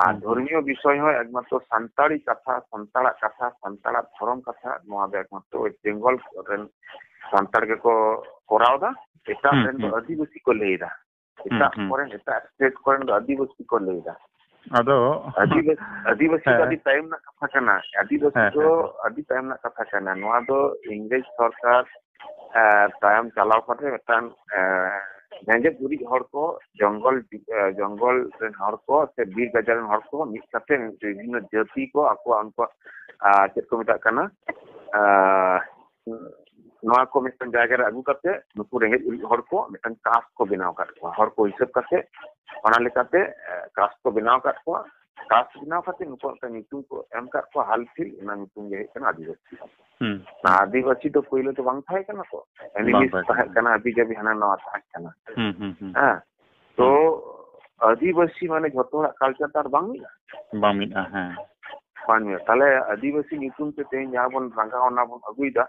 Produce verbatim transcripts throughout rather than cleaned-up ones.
ᱟᱨ ᱦᱩᱸ᱾ ᱫᱷᱚᱨᱢᱤᱭᱚ ᱵᱤᱥᱚᱭ ᱦᱚᱸ ᱮᱠᱢᱟᱛᱨᱚ ᱥᱟᱱᱛᱟᱲᱤ ᱠᱟᱛᱷᱟ, ᱥᱟᱱᱛᱟᱲᱟᱜ ᱠᱟᱛᱷᱟ, ᱥᱟᱱᱛᱟᱲᱟᱜ ᱫᱷᱚᱨᱚᱢ ᱠᱟᱛᱷᱟ, ᱱᱚᱣᱟ ᱫᱚ ᱮᱠᱢᱟᱛᱨᱚ ᱳᱭᱮᱥᱴ ᱵᱮᱝᱜᱚᱞ ᱨᱮᱱ ᱥᱟᱱᱛᱟᱲ ᱜᱮᱠᱚ ᱠᱚᱨᱟᱣ ᱮᱫᱟ᱾ ᱮᱴᱟᱜ ᱦᱩᱸ, ᱨᱮᱱ ᱫᱚ ᱦᱩᱸ᱾ ᱟᱹᱫᱤᱵᱟᱹᱥᱤ ᱠᱚ ᱞᱟᱹᱭ ᱮᱫᱟ᱾ ᱦᱩᱸ, ᱮᱴᱟᱜ ᱦᱩᱸ᱾ ᱠᱚᱨᱮᱱ, ᱮᱴᱟᱜ ᱥᱴᱮᱴ ᱠᱚᱨᱮᱱ ᱫᱚ ᱟᱹᱫᱤᱵᱟᱹᱥᱤ ᱠᱚ ᱞᱟᱹᱭ ᱮᱫᱟ᱾ ᱟᱫᱚ ᱟᱹᱫᱤᱵᱟᱹᱥᱤ, ᱟᱹᱫᱤᱵᱟᱹᱥᱤ ᱫᱚ ᱦᱮᱸ᱾ ᱟᱹᱰᱤ ᱛᱟᱭᱚᱢ ᱨᱮᱱᱟᱜ ᱠᱟᱛᱷᱟ ᱠᱟᱱᱟ᱾ ᱟᱹᱫᱤᱵᱟᱹᱥᱤ ᱦᱮᱸ, ᱫᱚ ᱦᱮᱸ, ᱦᱮᱸ᱾ ᱟᱹᱰᱤ ᱛᱟᱭᱚᱢ ᱨᱮᱱᱟᱜ ᱠᱟᱛᱷᱟ ᱠᱟᱱᱟ᱾ ᱱᱚᱣᱟ ᱫᱚ ᱤᱝᱨᱮᱡᱽ ᱥᱚᱨᱠᱟᱨ, ᱮ, ᱛᱟᱭᱚᱢ ᱪᱟᱞᱟᱣ ᱠᱟᱛᱮ ᱢᱤᱫᱴᱟᱝ, ᱮ, ᱨᱮᱸᱜᱮᱡ ᱚᱨᱮᱡ ᱦᱚᱲ ᱠᱚ, ᱡᱚᱝᱜᱚᱞ, ᱮ, ᱡᱚᱝᱜᱚᱞ ᱨᱮᱱ ᱦᱚᱲ ᱠᱚ ᱥᱮ ᱵᱤᱨ ᱜᱟᱡᱟᱲ ᱨᱮᱱ ᱦᱚᱲ ᱠᱚ ᱢᱤᱫ ᱠᱟᱛᱮ ᱵᱤᱵᱷᱤᱱᱱᱚ ᱡᱟᱹᱛᱤ ᱠᱚ ᱟᱠᱚᱣᱟᱜ ᱩᱱᱠᱩᱣᱟᱜ, ᱟ, ᱪᱮᱫ ᱠᱚ ᱢᱮᱛᱟᱜ ᱠᱟᱱᱟ, ᱟ, ᱱᱚᱣᱟ ᱠᱚ ᱢᱤᱫᱴᱟᱝ ᱡᱟᱭᱜᱟ ᱨᱮ ᱟᱹᱜᱩ ᱠᱟᱛᱮ ᱱᱩᱠᱩ ᱨᱮᱸᱜᱮᱡ ᱚᱨᱮᱡ ᱦᱚᱲ ᱠᱚ ᱢᱤᱫᱴᱟᱝ ᱠᱟᱥᱴ ᱠᱚ ᱵᱮᱱᱟᱣ ᱟᱠᱟᱫ ᱠᱚᱣᱟ, ᱦᱚᱲ ᱠᱚ ᱦᱤᱥᱟᱹᱵ ᱠᱟᱛᱮ ᱚᱱᱟ ᱞᱮᱠᱟᱛᱮ, ᱮ, ᱠᱟᱥᱴ ᱠᱚ ᱵᱮᱱᱟᱣ ᱟᱠᱟᱫ ᱠᱚᱣᱟ᱾ ᱠᱟᱥᱴ ᱵᱮᱱᱟᱣ ᱠᱟᱛᱮ ᱱᱩᱠᱩᱣᱟᱜ ᱢᱤᱫᱴᱟᱝ ᱧᱩᱛᱩᱢ ᱠᱚ ᱮᱢ ᱟᱠᱟᱫ ᱠᱚᱣᱟ, ᱦᱟᱞᱯᱷᱤᱞ, ᱚᱱᱟ ᱧᱩᱛᱩᱢ ᱜᱮ ᱦᱩᱭᱩᱜ ᱠᱟᱱᱟ ᱟᱹᱫᱤᱵᱟᱹᱥᱤ᱾ ᱦᱩᱸ᱾ ᱟᱹᱫᱤᱵᱟᱹᱥᱤ ᱫᱚ ᱯᱳᱭᱞᱳ ᱫᱚ ᱵᱟᱝ ᱛᱟᱦᱮᱸ ᱠᱟᱱᱟ ᱠᱚ, ᱵᱟᱝ ᱮᱱᱤᱢᱤᱥ ᱛᱟᱦᱮᱸ ᱛᱟᱦᱮᱸ ᱠᱟᱱᱟ᱾ ᱠᱟᱱᱟ, ᱦᱟᱹᱵᱤ ᱡᱟᱹᱵᱤ ᱦᱟᱱᱟ ᱱᱟᱣᱟ ᱛᱟᱦᱮᱸ ᱠᱟᱱᱟ᱾ ᱦᱩᱸ, ᱦᱩᱸ, ᱦᱩᱸ᱾ ᱦᱮᱸ, ᱛᱚ ᱦᱩᱸ᱾ ᱟᱹᱫᱤᱵᱟᱹᱥᱤ ᱢᱟᱱᱮ ᱡᱷᱚᱛᱚ ᱦᱚᱲᱟᱜ ᱠᱟᱞᱪᱟᱨ ᱛᱚ ᱟᱨ ᱵᱟᱝ ᱢᱤᱫᱼᱟ᱾ ᱵᱟᱝ ᱢᱤᱫᱼᱟ, ᱦᱮᱸ᱾ ᱵᱟᱝ ᱢᱤᱫᱼᱟ᱾ ᱛᱟᱦᱞᱮ ᱟᱹᱫᱤᱵᱟᱹᱥᱤ ᱧᱩᱛᱩᱢ ᱛᱮ ᱛᱮᱦᱮᱧ ᱡᱟᱦᱟᱸ ᱵᱚᱱ ᱨᱟᱸᱜᱟᱣ, ᱚᱱᱟ ᱵᱚᱱ ᱟᱹᱜᱩᱭᱮᱫᱟ,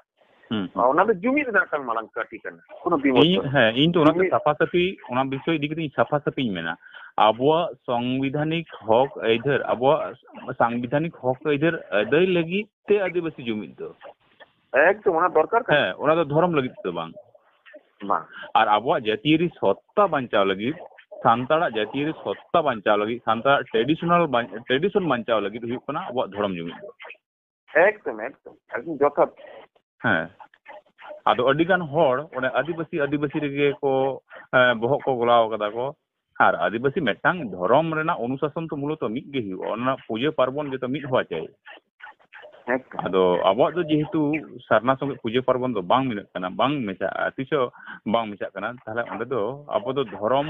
ᱦᱩᱸ, ᱦᱩᱸ᱾ ᱚᱱᱟ ᱫᱚ ᱡᱩᱢᱤᱫ ᱨᱮᱱᱟᱜ ᱢᱤᱫᱴᱟᱝ ᱢᱟᱨᱟᱝ ᱠᱟᱹᱴᱤ ᱠᱟᱱᱟ, ᱠᱳᱱᱳ ᱵᱤᱢᱚᱛ ᱤᱧ, ᱵᱟᱹᱱᱩᱜᱼᱟ᱾ ᱦᱮᱸ, ᱤᱧ ᱛᱚ ᱚᱱᱟᱛᱮ ᱡᱩᱢᱤᱫ ᱥᱟᱯᱷᱟ ᱥᱟᱹᱯᱷᱤ, ᱚᱱᱟ ᱵᱤᱥᱚᱭ ᱤᱫᱤ ᱠᱟᱛᱮ ᱤᱧ ᱥᱟᱯᱷᱟ ᱥᱟᱹᱯᱷᱤᱧ ᱢᱮᱱᱟ᱾ ᱟᱵᱚᱣᱟᱜ ᱥᱚᱝᱵᱤᱫᱷᱟᱱᱤᱠ ᱦᱚᱠ ᱟᱹᱭᱫᱟᱹᱨ, ᱟᱵᱚᱣᱟᱜ ᱥᱟᱝᱵᱤᱫᱷᱟᱱᱤᱠ ᱦᱚᱠ ᱟᱹᱭᱫᱟᱹᱨ ᱟᱹᱫᱟᱹᱭ ᱞᱟᱹᱜᱤᱫ ᱛᱮ ᱟᱹᱫᱤᱵᱟᱹᱥᱤ ᱡᱩᱢᱤᱫ ᱫᱚ᱾ ᱮᱠᱫᱚᱢ, ᱚᱱᱟ ᱫᱚᱨᱠᱟᱨ ᱠᱟᱱᱟ᱾ ᱦᱮᱸ, ᱚᱱᱟ ᱫᱚ ᱫᱷᱚᱨᱚᱢ ᱞᱟᱹᱜᱤᱫ ᱫᱚ ᱵᱟᱝ᱾ ᱵᱟᱝ᱾ ᱟᱨ ᱟᱵᱚᱣᱟᱜ ᱡᱟᱹᱛᱤᱭᱟᱹᱨᱤ ᱥᱚᱛᱛᱟ ᱵᱟᱧᱪᱟᱣ ᱞᱟᱹᱜᱤᱫ, ᱥᱟᱱᱛᱟᱲᱟᱜ ᱡᱟᱹᱛᱤᱭᱟᱹᱨᱤ ᱥᱚᱛᱛᱟ ᱵᱟᱧᱪᱟᱣ ᱞᱟᱹᱜᱤᱫ, ᱥᱟᱱᱛᱟᱲᱟᱜ traditional ᱵᱟᱧ-, tradition ᱵᱟᱧᱪᱟᱣ ᱞᱟᱹᱜᱤᱫ ᱦᱩᱭᱩᱜ ᱠᱟᱱᱟ ᱟᱵᱚᱣᱟᱜ ᱫᱷᱚᱨᱚᱢ ᱡᱩᱢᱤᱫ ᱫᱚ᱾ ᱮᱠᱫᱚᱢ, ᱮᱠᱫᱚᱢ, ᱮᱠᱫᱚᱢ ᱡᱚᱛᱷᱟᱛ᱾ ᱦᱮᱸ᱾ ᱟᱫᱚ ᱟᱹᱰᱤ ᱜᱟᱱ ᱦᱚᱲ ᱚᱱᱮ ᱟᱹᱫᱤᱵᱟᱹᱥᱤ, ᱟᱹᱫᱤᱵᱟᱹᱥᱤ ᱨᱮᱜᱮ ᱠᱚ, ᱮᱸ, ᱵᱚᱦᱚᱜ ᱠᱚ ᱜᱚᱞᱟᱣ ᱠᱟᱫᱟ ᱠᱚ᱾ ᱟᱨ ᱟᱹᱫᱤᱵᱟᱹᱥᱤ ᱢᱤᱫᱴᱟᱝ ᱫᱷᱚᱨᱚᱢ ᱨᱮᱱᱟᱜ ᱚᱱᱩᱥᱟᱥᱚᱱ ᱛᱚ ᱢᱩᱞᱚᱛᱚ ᱢᱤᱫ ᱜᱮ ᱦᱩᱭᱩᱜᱼᱟ, ᱚᱱᱟ ᱯᱩᱡᱟᱹ ᱯᱟᱨᱵᱚᱱ ᱡᱚᱛᱚ ᱢᱤᱫ ᱦᱚᱣᱟ ᱪᱟᱭ᱾ ᱮᱠᱫᱚᱢ᱾ ᱟᱫᱚ ᱟᱵᱚᱣᱟᱜ ᱫᱚ ᱡᱮᱦᱮᱛᱩ ᱥᱟᱨᱱᱟ ᱥᱚᱸᱜᱮ ᱯᱩᱡᱟᱹ ᱯᱟᱨᱵᱚᱱ ᱫᱚ ᱵᱟᱝ ᱢᱤᱞᱟᱹᱜ ᱠᱟᱱᱟ, ᱵᱟᱝ ᱢᱮᱥᱟᱜᱼᱟ, ᱛᱤᱥ ᱦᱚᱸ ᱵᱟᱝ ᱢᱮᱥᱟᱜ ᱠᱟᱱᱟ, ᱛᱟᱦᱞᱮ ᱚᱸᱰᱮ ᱫᱚ ᱟᱵᱚ ᱫᱚ ᱫᱷᱚᱨᱚᱢ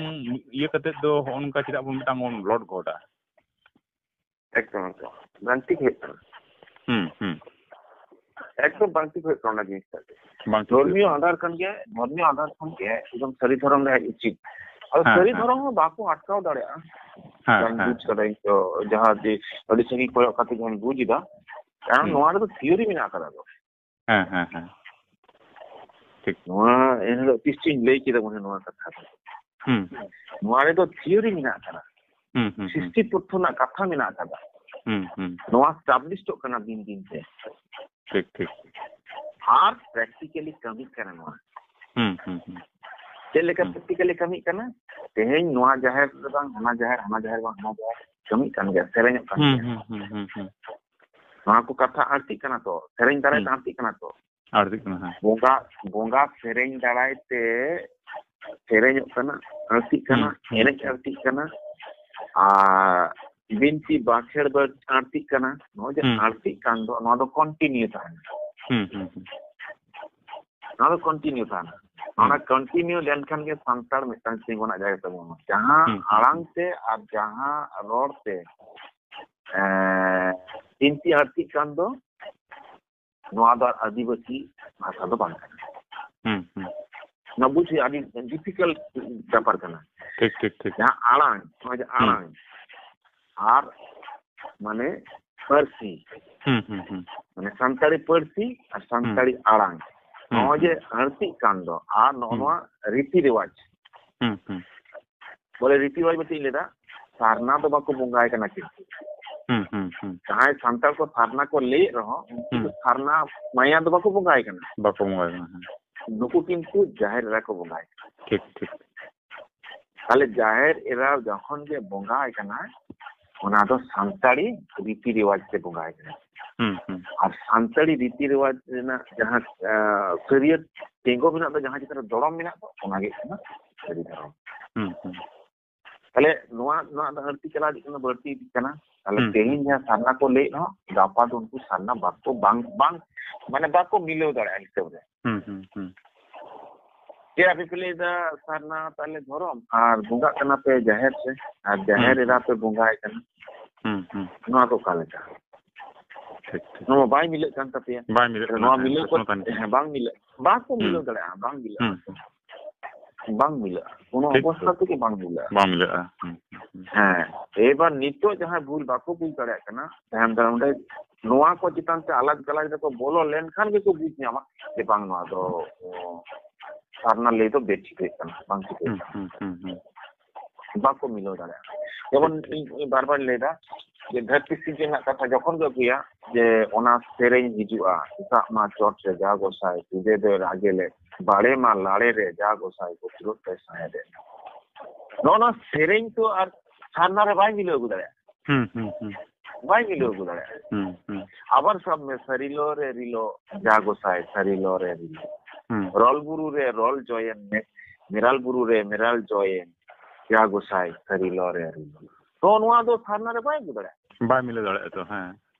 ᱤᱭᱟᱹ ᱠᱟᱛᱮ ᱫᱚ ᱦᱚᱸᱜᱼᱚ ᱱᱚᱝᱠᱟ ᱪᱮᱫᱟᱜ ᱵᱚᱱ ᱢᱤᱫᱴᱟᱝ ᱵᱚᱱ ᱞᱚᱴ ᱜᱚᱫᱟ? ᱮᱠᱫᱚᱢ, ᱮᱠᱫᱚᱢ᱾ ᱵᱟᱝ ᱴᱷᱤᱠ ᱦᱩᱭᱩᱜ ᱠᱟᱱᱟ᱾ ᱦᱩᱸ, ᱦᱩᱸ᱾ ᱮᱠᱫᱚᱢ ᱵᱟᱝ ᱴᱷᱤᱠ ᱦᱩᱭᱩᱜ ᱠᱟᱱᱟ ᱚᱱᱟ ᱡᱤᱱᱤᱥᱴᱟ ᱜᱮ᱾ ᱵᱟᱝ ᱴᱷᱤᱠ ᱦᱩᱭᱩᱜ ᱫᱷᱚᱨᱢᱤᱭᱚ ᱠᱟᱱᱟ᱾ ᱟᱫᱷᱟᱨ ᱠᱷᱚᱱ ᱜᱮ, ᱫᱷᱚᱨᱢᱤᱭᱚ ᱟᱫᱷᱟᱨ ᱠᱷᱚᱱ ᱜᱮ ᱮᱠᱫᱚᱢ ᱥᱟᱹᱨᱤ ᱫᱷᱚᱨᱚᱢ ᱨᱮ ᱦᱮᱡ ᱩᱪᱤᱛ᱾ ᱟᱫᱚ ᱦᱮᱸ, ᱥᱟᱹᱨᱤ ᱦᱮᱸ᱾ ᱫᱷᱚᱨᱚᱢ ᱦᱚᱸ ᱵᱟᱠᱚ ᱟᱴᱠᱟᱣ ᱫᱟᱲᱮᱭᱟᱜᱼᱟ᱾ ᱦᱮᱸ, ᱡᱟᱦᱟᱸᱧ ᱦᱮᱸ᱾ ᱵᱩᱡᱽ ᱠᱟᱫᱟ ᱤᱧ ᱛᱚ, ᱡᱟᱦᱟᱸ ᱡᱮ ᱟᱹᱰᱤ ᱥᱟᱺᱜᱤᱧ ᱠᱚᱭᱚᱜ ᱠᱟᱛᱮ ᱡᱟᱦᱟᱸᱧ ᱵᱩᱡᱽ ᱮᱫᱟ, ᱠᱟᱨᱚᱱ ᱦᱩᱸ᱾ ᱱᱚᱣᱟ ᱨᱮᱫᱚ ᱛᱷᱤᱭᱳᱨᱤ ᱢᱮᱱᱟᱜ ᱠᱟᱫᱟ ᱫᱚ᱾ ᱦᱮᱸ, ᱦᱮᱸ, ᱦᱮᱸ᱾ ᱴᱷᱤᱠ᱾ ᱱᱚᱣᱟ ᱮᱱᱦᱤᱞᱳᱜ ᱛᱤᱥ ᱪᱚᱧ ᱞᱟᱹᱭ ᱠᱮᱫᱟ ᱢᱚᱱᱮ ᱱᱚᱣᱟ ᱠᱟᱛᱷᱟ ᱫᱚ᱾ ᱦᱩᱸ᱾ ᱱᱚᱣᱟ ᱨᱮᱫᱚ ᱛᱷᱤᱭᱳᱨᱤ ᱢᱮᱱᱟᱜ ᱠᱟᱫᱟ᱾ ᱦᱩᱸ, ᱦᱩᱸ, ᱦᱩᱸ᱾ ᱥᱨᱤᱥᱴᱤ ᱯᱚᱛᱷᱚ ᱨᱮᱱᱟᱜ ᱠᱟᱛᱷᱟ ᱢᱮᱱᱟᱜ ᱟᱠᱟᱫᱟ᱾ ᱦᱩᱸ, ᱦᱩᱸ᱾ ᱱᱚᱣᱟ ᱮᱥᱴᱟᱵᱞᱤᱥᱰᱚᱜ ᱠᱟᱱᱟ ᱫᱤᱱ ᱫᱤᱱ ᱛᱮ᱾ ᱴᱷᱤᱠ, ᱴᱷᱤᱠ᱾ ᱟᱨ ᱯᱨᱮᱠᱴᱤᱠᱟᱞᱤ ᱠᱟᱹᱢᱤᱜ ᱠᱟᱱᱟ ᱱᱚᱣᱟ᱾ ᱦᱩᱸ, ᱦᱩᱸ, ᱦᱩᱸ᱾ ᱪᱮᱫ ᱞᱮᱠᱟ ᱦᱩᱸ᱾ ᱯᱨᱮᱠᱴᱤᱠᱟᱞᱤ ᱠᱟᱹᱢᱤᱜ ᱠᱟᱱᱟ? ᱛᱮᱦᱮᱧ ᱱᱚᱣᱟ ᱡᱟᱦᱮᱨ ᱨᱮ ᱵᱟᱝ ᱦᱟᱱᱟ ᱡᱟᱦᱮᱨ, ᱦᱟᱱᱟ ᱡᱟᱦᱮᱨ ᱵᱟᱝ ᱦᱟᱱᱟ ᱡᱟᱦᱮᱨ, ᱠᱟᱹᱢᱤᱜ ᱠᱟᱱ ᱜᱮᱭᱟ, ᱥᱮᱨᱮᱧᱚᱜ ᱠᱟᱱ ᱦᱩᱸ, ᱜᱮᱭᱟ᱾ ᱦᱩᱸ, ᱦᱩᱸ, ᱦᱩᱸ, ᱦᱩᱸ᱾ ᱱᱚᱣᱟ ᱠᱚ ᱠᱟᱛᱷᱟ ᱟᱹᱲᱛᱤᱜ ᱠᱟᱱᱟ ᱛᱚ, ᱥᱮᱨᱮᱧ ᱫᱟᱨᱟᱭ ᱛᱮ ᱦᱩᱸ᱾ ᱟᱹᱲᱛᱤᱜ ᱠᱟᱱᱟ ᱛᱚ᱾ ᱟᱹᱲᱛᱤᱜ ᱠᱟᱱᱟ, ᱦᱮᱸ᱾ ᱵᱚᱸᱜᱟ, ᱵᱚᱸᱜᱟ ᱥᱮᱨᱮᱧ ᱫᱟᱨᱟᱭ ᱛᱮ ᱥᱮᱨᱮᱧᱚᱜ ᱠᱟᱱᱟ, ᱟᱹᱲᱛᱤᱜ ᱠᱟᱱᱟ, ᱦᱩᱸ, ᱦᱩᱸ᱾ ᱮᱱᱮᱡ ᱟᱹᱲᱛᱤᱜ ᱠᱟᱱᱟ, ᱟᱨ ᱵᱤᱱᱛᱤ ᱵᱟᱸᱠᱷᱮᱲ ᱵᱟᱹᱲ-, ᱟᱹᱲᱛᱤᱜ ᱠᱟᱱᱟ᱾ ᱱᱚᱜᱼᱚᱭ ᱡᱮ ᱦᱩᱸ᱾ ᱟᱹᱲᱛᱤᱜ ᱠᱟᱱ ᱫᱚ, ᱱᱚᱣᱟ ᱫᱚ ᱠᱚᱱᱴᱤᱱᱤᱭᱩ ᱛᱟᱦᱮᱱᱟ᱾ ᱦᱩᱸ, ᱦᱩᱸ, ᱦᱩᱸ᱾ ᱱᱚᱣᱟ ᱫᱚ ᱠᱚᱱᱴᱤᱱᱤᱭᱩ ᱛᱟᱦᱮᱱᱟ᱾ ᱦᱩᱸ᱾ ᱚᱱᱟ ᱠᱚᱱᱴᱤᱱᱤᱭᱩ ᱞᱮᱱᱠᱷᱟᱱ ᱜᱮ ᱥᱟᱱᱛᱟᱲ ᱢᱤᱫᱴᱟᱝ ᱛᱤᱸᱜᱩᱱᱟᱜ ᱡᱟᱭᱜᱟ ᱛᱟᱵᱚᱱᱟ᱾ ᱡᱟᱦᱟᱸ ᱦᱩᱸ, ᱦᱩᱸ, ᱟᱲᱟᱝ ᱦᱩᱸ᱾ ᱛᱮ ᱟᱨ ᱡᱟᱦᱟᱸ ᱨᱚᱲ ᱛᱮ, ᱮᱸ, ᱵᱤᱱᱛᱤ ᱟᱹᱲᱛᱤᱜ ᱠᱟᱱ ᱫᱚ, ᱱᱚᱣᱟ ᱫᱚ ᱟᱨ ᱟᱹᱫᱤᱵᱟᱹᱥᱤ ᱵᱷᱟᱥᱟ ᱫᱚ ᱵᱟᱝ ᱠᱟᱱᱟ᱾ ᱦᱩᱸ, ᱦᱩᱸ᱾ ᱱᱚᱣᱟ ᱵᱩᱡᱽ ᱦᱩᱭᱩᱜᱼᱟ, ᱟᱹᱰᱤ ᱰᱤᱯᱷᱤᱠᱟᱞᱴ ᱵᱮᱯᱟᱨ ᱠᱟᱱᱟ᱾ ᱴᱷᱤᱠ, ᱴᱷᱤᱠ, ᱴᱷᱤᱠ᱾ ᱡᱟᱦᱟᱸ ᱟᱲᱟᱝ, ᱱᱚᱜᱼᱚᱭ ᱡᱮ ᱦᱩᱸ᱾ ᱟᱲᱟᱝ ᱟᱨ ᱢᱟᱱᱮ ᱯᱟᱹᱨᱥᱤ, ᱦᱩᱸ, ᱦᱩᱸ, ᱦᱩᱸ᱾ ᱢᱟᱱᱮ ᱥᱟᱱᱛᱟᱲᱤ ᱯᱟᱹᱨᱥᱤ ᱟᱨ ᱥᱟᱱᱛᱟᱲᱤ ᱦᱩᱸ᱾ ᱟᱲᱟᱝ, ᱦᱩᱸ, ᱱᱚᱜᱼᱚᱭ ᱡᱮ ᱦᱩᱸ᱾ ᱟᱹᱲᱛᱤᱜ ᱠᱟᱱ ᱫᱚ ᱟᱨ ᱱᱚᱜᱼᱚ ᱦᱩᱸ᱾ ᱱᱚᱣᱟ ᱨᱤᱛᱤ ᱨᱮᱣᱟᱡᱽ, ᱦᱩᱸ, ᱦᱩᱸ᱾ ᱵᱚᱞᱮ ᱨᱤᱛᱤ ᱨᱮᱣᱟᱡᱽ ᱵᱚᱞᱛᱮ ᱤᱧ ᱞᱟᱹᱭᱫᱟ, ᱥᱟᱨᱱᱟ ᱫᱚ ᱵᱟᱠᱚ ᱵᱚᱸᱜᱟᱭ ᱠᱟᱱᱟ ᱠᱤᱱᱛᱩ᱾ ᱦᱩᱸ, ᱦᱩᱸ, ᱦᱩᱸ᱾ ᱡᱟᱦᱟᱸᱭ ᱥᱟᱱᱛᱟᱲ ᱠᱚ ᱥᱟᱨᱱᱟ ᱠᱚ ᱞᱟᱹᱭᱮᱫ ᱨᱮᱦᱚᱸ, ᱩᱱᱠᱩ ᱫᱚ ᱦᱩᱸ᱾ ᱥᱟᱨᱱᱟ ᱢᱟᱭᱟ ᱫᱚ ᱵᱟᱠᱚ ᱵᱚᱸᱜᱟᱭ ᱠᱟᱱᱟ᱾ ᱵᱟᱠᱚ ᱵᱚᱸᱜᱟᱭ ᱠᱟᱱᱟ, ᱦᱮᱸ᱾ ᱱᱩᱠᱩ ᱠᱤᱱᱛᱩ ᱡᱟᱦᱮᱨ ᱮᱨᱟ ᱠᱚ ᱵᱚᱸᱜᱟᱭ ᱠᱟᱱᱟ᱾ ᱴᱷᱤᱠ, ᱴᱷᱤᱠ᱾ ᱛᱟᱦᱞᱮ ᱡᱟᱦᱮᱨ ᱮᱨᱟ ᱡᱚᱠᱷᱚᱱ ᱜᱮ ᱵᱚᱸᱜᱟᱭ ᱠᱟᱱᱟ, ᱚᱱᱟ ᱫᱚ ᱥᱟᱱᱛᱟᱲᱤ ᱨᱤᱛᱤ ᱨᱮᱣᱟᱡᱽ ᱛᱮ ᱵᱚᱸᱜᱟᱭ ᱠᱟᱱᱟ᱾ ᱦᱩᱸ, ᱦᱩᱸ᱾ ᱟᱨ ᱥᱟᱱᱛᱟᱲᱤ ᱨᱤᱛᱤ ᱨᱮᱣᱟᱡᱽ ᱨᱮᱱᱟᱜ ᱡᱟᱦᱟᱸ, ᱟᱸ, ᱥᱟᱹᱨᱭᱟᱹᱛ ᱛᱤᱸᱜᱩ ᱢᱮᱱᱟᱜ ᱫᱚ, ᱡᱟᱦᱟᱸ ᱪᱮᱛᱟᱱ ᱨᱮ ᱫᱚᱲᱚᱢ ᱢᱮᱱᱟᱜ ᱫᱚ, ᱚᱱᱟ ᱜᱮ ᱦᱩᱭᱩᱜ ᱠᱟᱱᱟ ᱥᱟᱹᱨᱤ ᱫᱷᱚᱨᱚᱢ᱾ ᱦᱩᱸ, ᱦᱩᱸ᱾ ᱛᱟᱦᱞᱮ ᱱᱚᱣᱟ, ᱱᱚᱣᱟ ᱫᱚ ᱟᱹᱲᱛᱤ ᱪᱟᱞᱟᱣ ᱤᱫᱤᱜ ᱠᱟᱱᱟ, ᱵᱟᱹᱲᱛᱤ ᱤᱫᱤᱜ ᱠᱟᱱᱟ᱾ ᱛᱟᱦᱞᱮ ᱦᱩᱸ, ᱛᱮᱦᱮᱧ ᱦᱩᱸ᱾ ᱡᱟᱦᱟᱸ ᱥᱟᱨᱱᱟ ᱠᱚ ᱞᱟᱹᱭᱮᱫ ᱨᱮᱦᱚᱸ, ᱜᱟᱯᱟ ᱫᱚ ᱩᱱᱠᱩ ᱥᱟᱨᱱᱟ ᱵᱟᱠᱚ, ᱵᱟᱝ, ᱵᱟᱝ, ᱢᱟᱱᱮ ᱵᱟᱠᱚ ᱢᱤᱞᱟᱹᱣ ᱫᱟᱲᱮᱭᱟᱜᱼᱟ ᱦᱤᱥᱟᱹᱵ ᱨᱮ᱾ ᱦᱩᱸ, ᱦᱩᱸ, ᱦᱩᱸ᱾ ᱪᱮᱫ ᱟᱯᱮ ᱯᱮ ᱞᱟᱹᱭᱫᱟ ᱥᱟᱨᱱᱟ ᱛᱟᱦᱞᱮ ᱫᱷᱚᱨᱚᱢ ᱟᱨ ᱵᱚᱸᱜᱟᱜ ᱠᱟᱱᱟ ᱯᱮ ᱡᱟᱦᱮᱨ ᱨᱮ, ᱟᱨ ᱡᱟᱦᱮᱨ ᱦᱩᱸ, ᱦᱩᱸ᱾ ᱮᱨᱟ ᱯᱮ ᱵᱚᱸᱜᱟᱭ ᱠᱟᱱᱟ? ᱦᱩᱸ, ᱦᱩᱸ᱾ ᱱᱚᱣᱟ ᱫᱚ ᱚᱠᱟ ᱞᱮᱠᱟ? ᱴᱷᱤᱠ, ᱴᱷᱤᱠ᱾ ᱱᱚᱣᱟ ᱢᱟ ᱵᱟᱭ ᱢᱤᱞᱟᱹᱜ ᱠᱟᱱ ᱛᱟᱯᱮᱭᱟ᱾ ᱵᱟᱭ ᱢᱤᱞᱟᱹᱜ ᱠᱟᱱᱟ, ᱱᱚᱣᱟ ᱦᱮᱸ, ᱢᱤᱞᱟᱹᱣ ᱯᱨᱚᱥᱱᱚ ᱠᱚ-, ᱛᱟᱦᱮᱱ ᱠᱟᱱᱟ᱾ ᱦᱮᱸ, ᱵᱟᱝ ᱢᱤᱞᱟᱹᱜ, ᱵᱟᱠᱚ ᱦᱩᱸ᱾ ᱢᱤᱞᱟᱹᱣ ᱫᱟᱲᱮᱭᱟᱜᱼᱟ, ᱵᱟᱝ ᱢᱤᱞᱟᱹᱜᱼᱟ᱾ ᱦᱩᱸ, ᱦᱩᱸ᱾ ᱵᱟᱝ ᱢᱤᱞᱟᱹᱜᱼᱟ, ᱠᱳᱱᱳ ᱴᱷᱤᱠ᱾ ᱚᱵᱚᱥᱛᱷᱟ ᱛᱮᱜᱮ ᱵᱟᱝ ᱢᱤᱞᱟᱹᱜᱼᱟ᱾ ᱵᱟᱝ ᱢᱤᱞᱟᱹᱜᱼᱟ᱾ ᱦᱩᱸ, ᱦᱩᱸ, ᱦᱩᱸ᱾ ᱦᱮᱸ, ᱮᱵᱟᱨ ᱱᱤᱛᱚᱜ ᱡᱟᱦᱟᱸᱭ ᱵᱷᱩᱞ ᱵᱟᱠᱚ ᱵᱩᱡᱽ ᱫᱟᱲᱮᱭᱟᱜ ᱠᱟᱱᱟ, ᱛᱟᱭᱚᱢ ᱫᱟᱨᱟᱢ ᱚᱸᱰᱮ ᱱᱚᱣᱟ ᱠᱚ ᱪᱮᱛᱟᱱ ᱛᱮ ᱟᱞᱟᱡᱽ ᱜᱟᱞᱟᱡᱽ ᱨᱮᱠᱚ ᱵᱚᱞᱚ ᱞᱮᱱᱠᱷᱟᱱ ᱜᱮᱠᱚ ᱵᱩᱡᱽ ᱧᱟᱢᱟ ᱡᱮ ᱵᱟᱝ, ᱱᱚᱣᱟ ᱫᱚ, ᱚ, ᱥᱟᱨᱱᱟ ᱞᱟᱹᱭ ᱫᱚ ᱵᱮᱴᱷᱤᱠ ᱦᱩᱭᱩᱜ ᱠᱟᱱᱟ, ᱵᱟᱝ ᱴᱷᱤᱠ ᱦᱩᱭᱩᱜ ᱦᱩᱸ, ᱠᱟᱱᱟ᱾ ᱦᱩᱸ, ᱦᱩᱸ, ᱦᱩᱸ᱾ ᱵᱟᱠᱚ ᱢᱤᱞᱟᱹᱣ ᱫᱟᱲᱮᱭᱟᱜᱼᱟ᱾ ᱡᱮᱢᱚᱱ ᱤᱧ, ᱤᱧ ᱵᱟᱨ ᱵᱟᱨ ᱞᱟᱹᱭ ᱫᱟ ᱡᱮ ᱫᱷᱟᱹᱨᱛᱤ ᱥᱤᱨᱡᱚᱱ ᱨᱮᱱᱟᱜ ᱠᱟᱛᱷᱟ ᱡᱚᱠᱷᱚᱱ ᱜᱮ ᱟᱹᱜᱩᱭᱟ, ᱡᱮ ᱚᱱᱟ ᱥᱮᱨᱮᱧ ᱦᱤᱡᱩᱜᱼᱟ, ᱥᱮᱛᱟᱜ ᱢᱟ ᱪᱚᱴ ᱨᱮ ᱡᱟ ᱜᱚᱸᱥᱟᱭ, ᱛᱩᱫᱮ ᱫᱚᱭ ᱨᱟᱜᱮ ᱞᱮᱫ, ᱵᱟᱲᱮ ᱢᱟ ᱞᱟᱲᱮ ᱨᱮ ᱡᱟ ᱜᱚᱸᱥᱟᱭ, ᱠᱩᱫᱨᱚᱛ ᱛᱮ ᱥᱟᱦᱮᱫ ᱮᱫ᱾ ᱱᱚᱜᱼᱚ ᱱᱚᱣᱟ ᱥᱮᱨᱮᱧ ᱛᱚ ᱟᱨ ᱥᱟᱨᱱᱟ ᱨᱮ ᱵᱟᱭ ᱢᱤᱞᱟᱹᱣ ᱟᱹᱜᱩ ᱫᱟᱲᱮᱭᱟᱜᱼᱟ᱾ ᱦᱩᱸ, ᱦᱩᱸ, ᱦᱩᱸ᱾ ᱵᱟᱭ ᱢᱤᱞᱟᱹᱣ ᱟᱹᱜᱩ ᱫᱟᱲᱮᱭᱟᱜᱼᱟ᱾ ᱦᱩᱸ, ᱦᱩᱸ᱾ ᱟᱵᱟᱨ ᱥᱟᱵ ᱢᱮ, ᱥᱟᱹᱨᱤ ᱞᱚ ᱨᱮ ᱨᱤᱞᱚ, ᱡᱟ ᱜᱚᱸᱥᱟᱭ, ᱥᱟᱹᱨᱤ ᱞᱚ ᱨᱮ ᱨᱤᱞᱚ᱾ ᱦᱩᱸ᱾ ᱨᱚᱞ ᱵᱩᱨᱩ ᱨᱮ ᱨᱚᱞ ᱡᱚᱭᱮᱱ ᱢᱮ, ᱢᱮᱨᱟᱞ ᱵᱩᱨᱩ ᱨᱮ ᱢᱮᱨᱟᱞ ᱡᱚᱭᱮᱱ, ᱡᱟ ᱜᱚᱸᱥᱟᱭ, ᱥᱟᱹᱨᱤ ᱞᱚ ᱨᱮ ᱨᱤᱞᱚ᱾ ᱛᱚ ᱱᱚᱣᱟ ᱫᱚ ᱥᱟᱨᱱᱟ ᱨᱮ ᱵᱟᱭ ᱟᱹᱜᱩ ᱫᱟᱲᱮᱭᱟᱜᱼᱟ᱾ ᱵᱟᱭ ᱢᱤᱞᱟᱹᱣ ᱫᱟᱲᱮᱭᱟᱜᱼᱟ ᱛᱚ, ᱦᱮᱸ᱾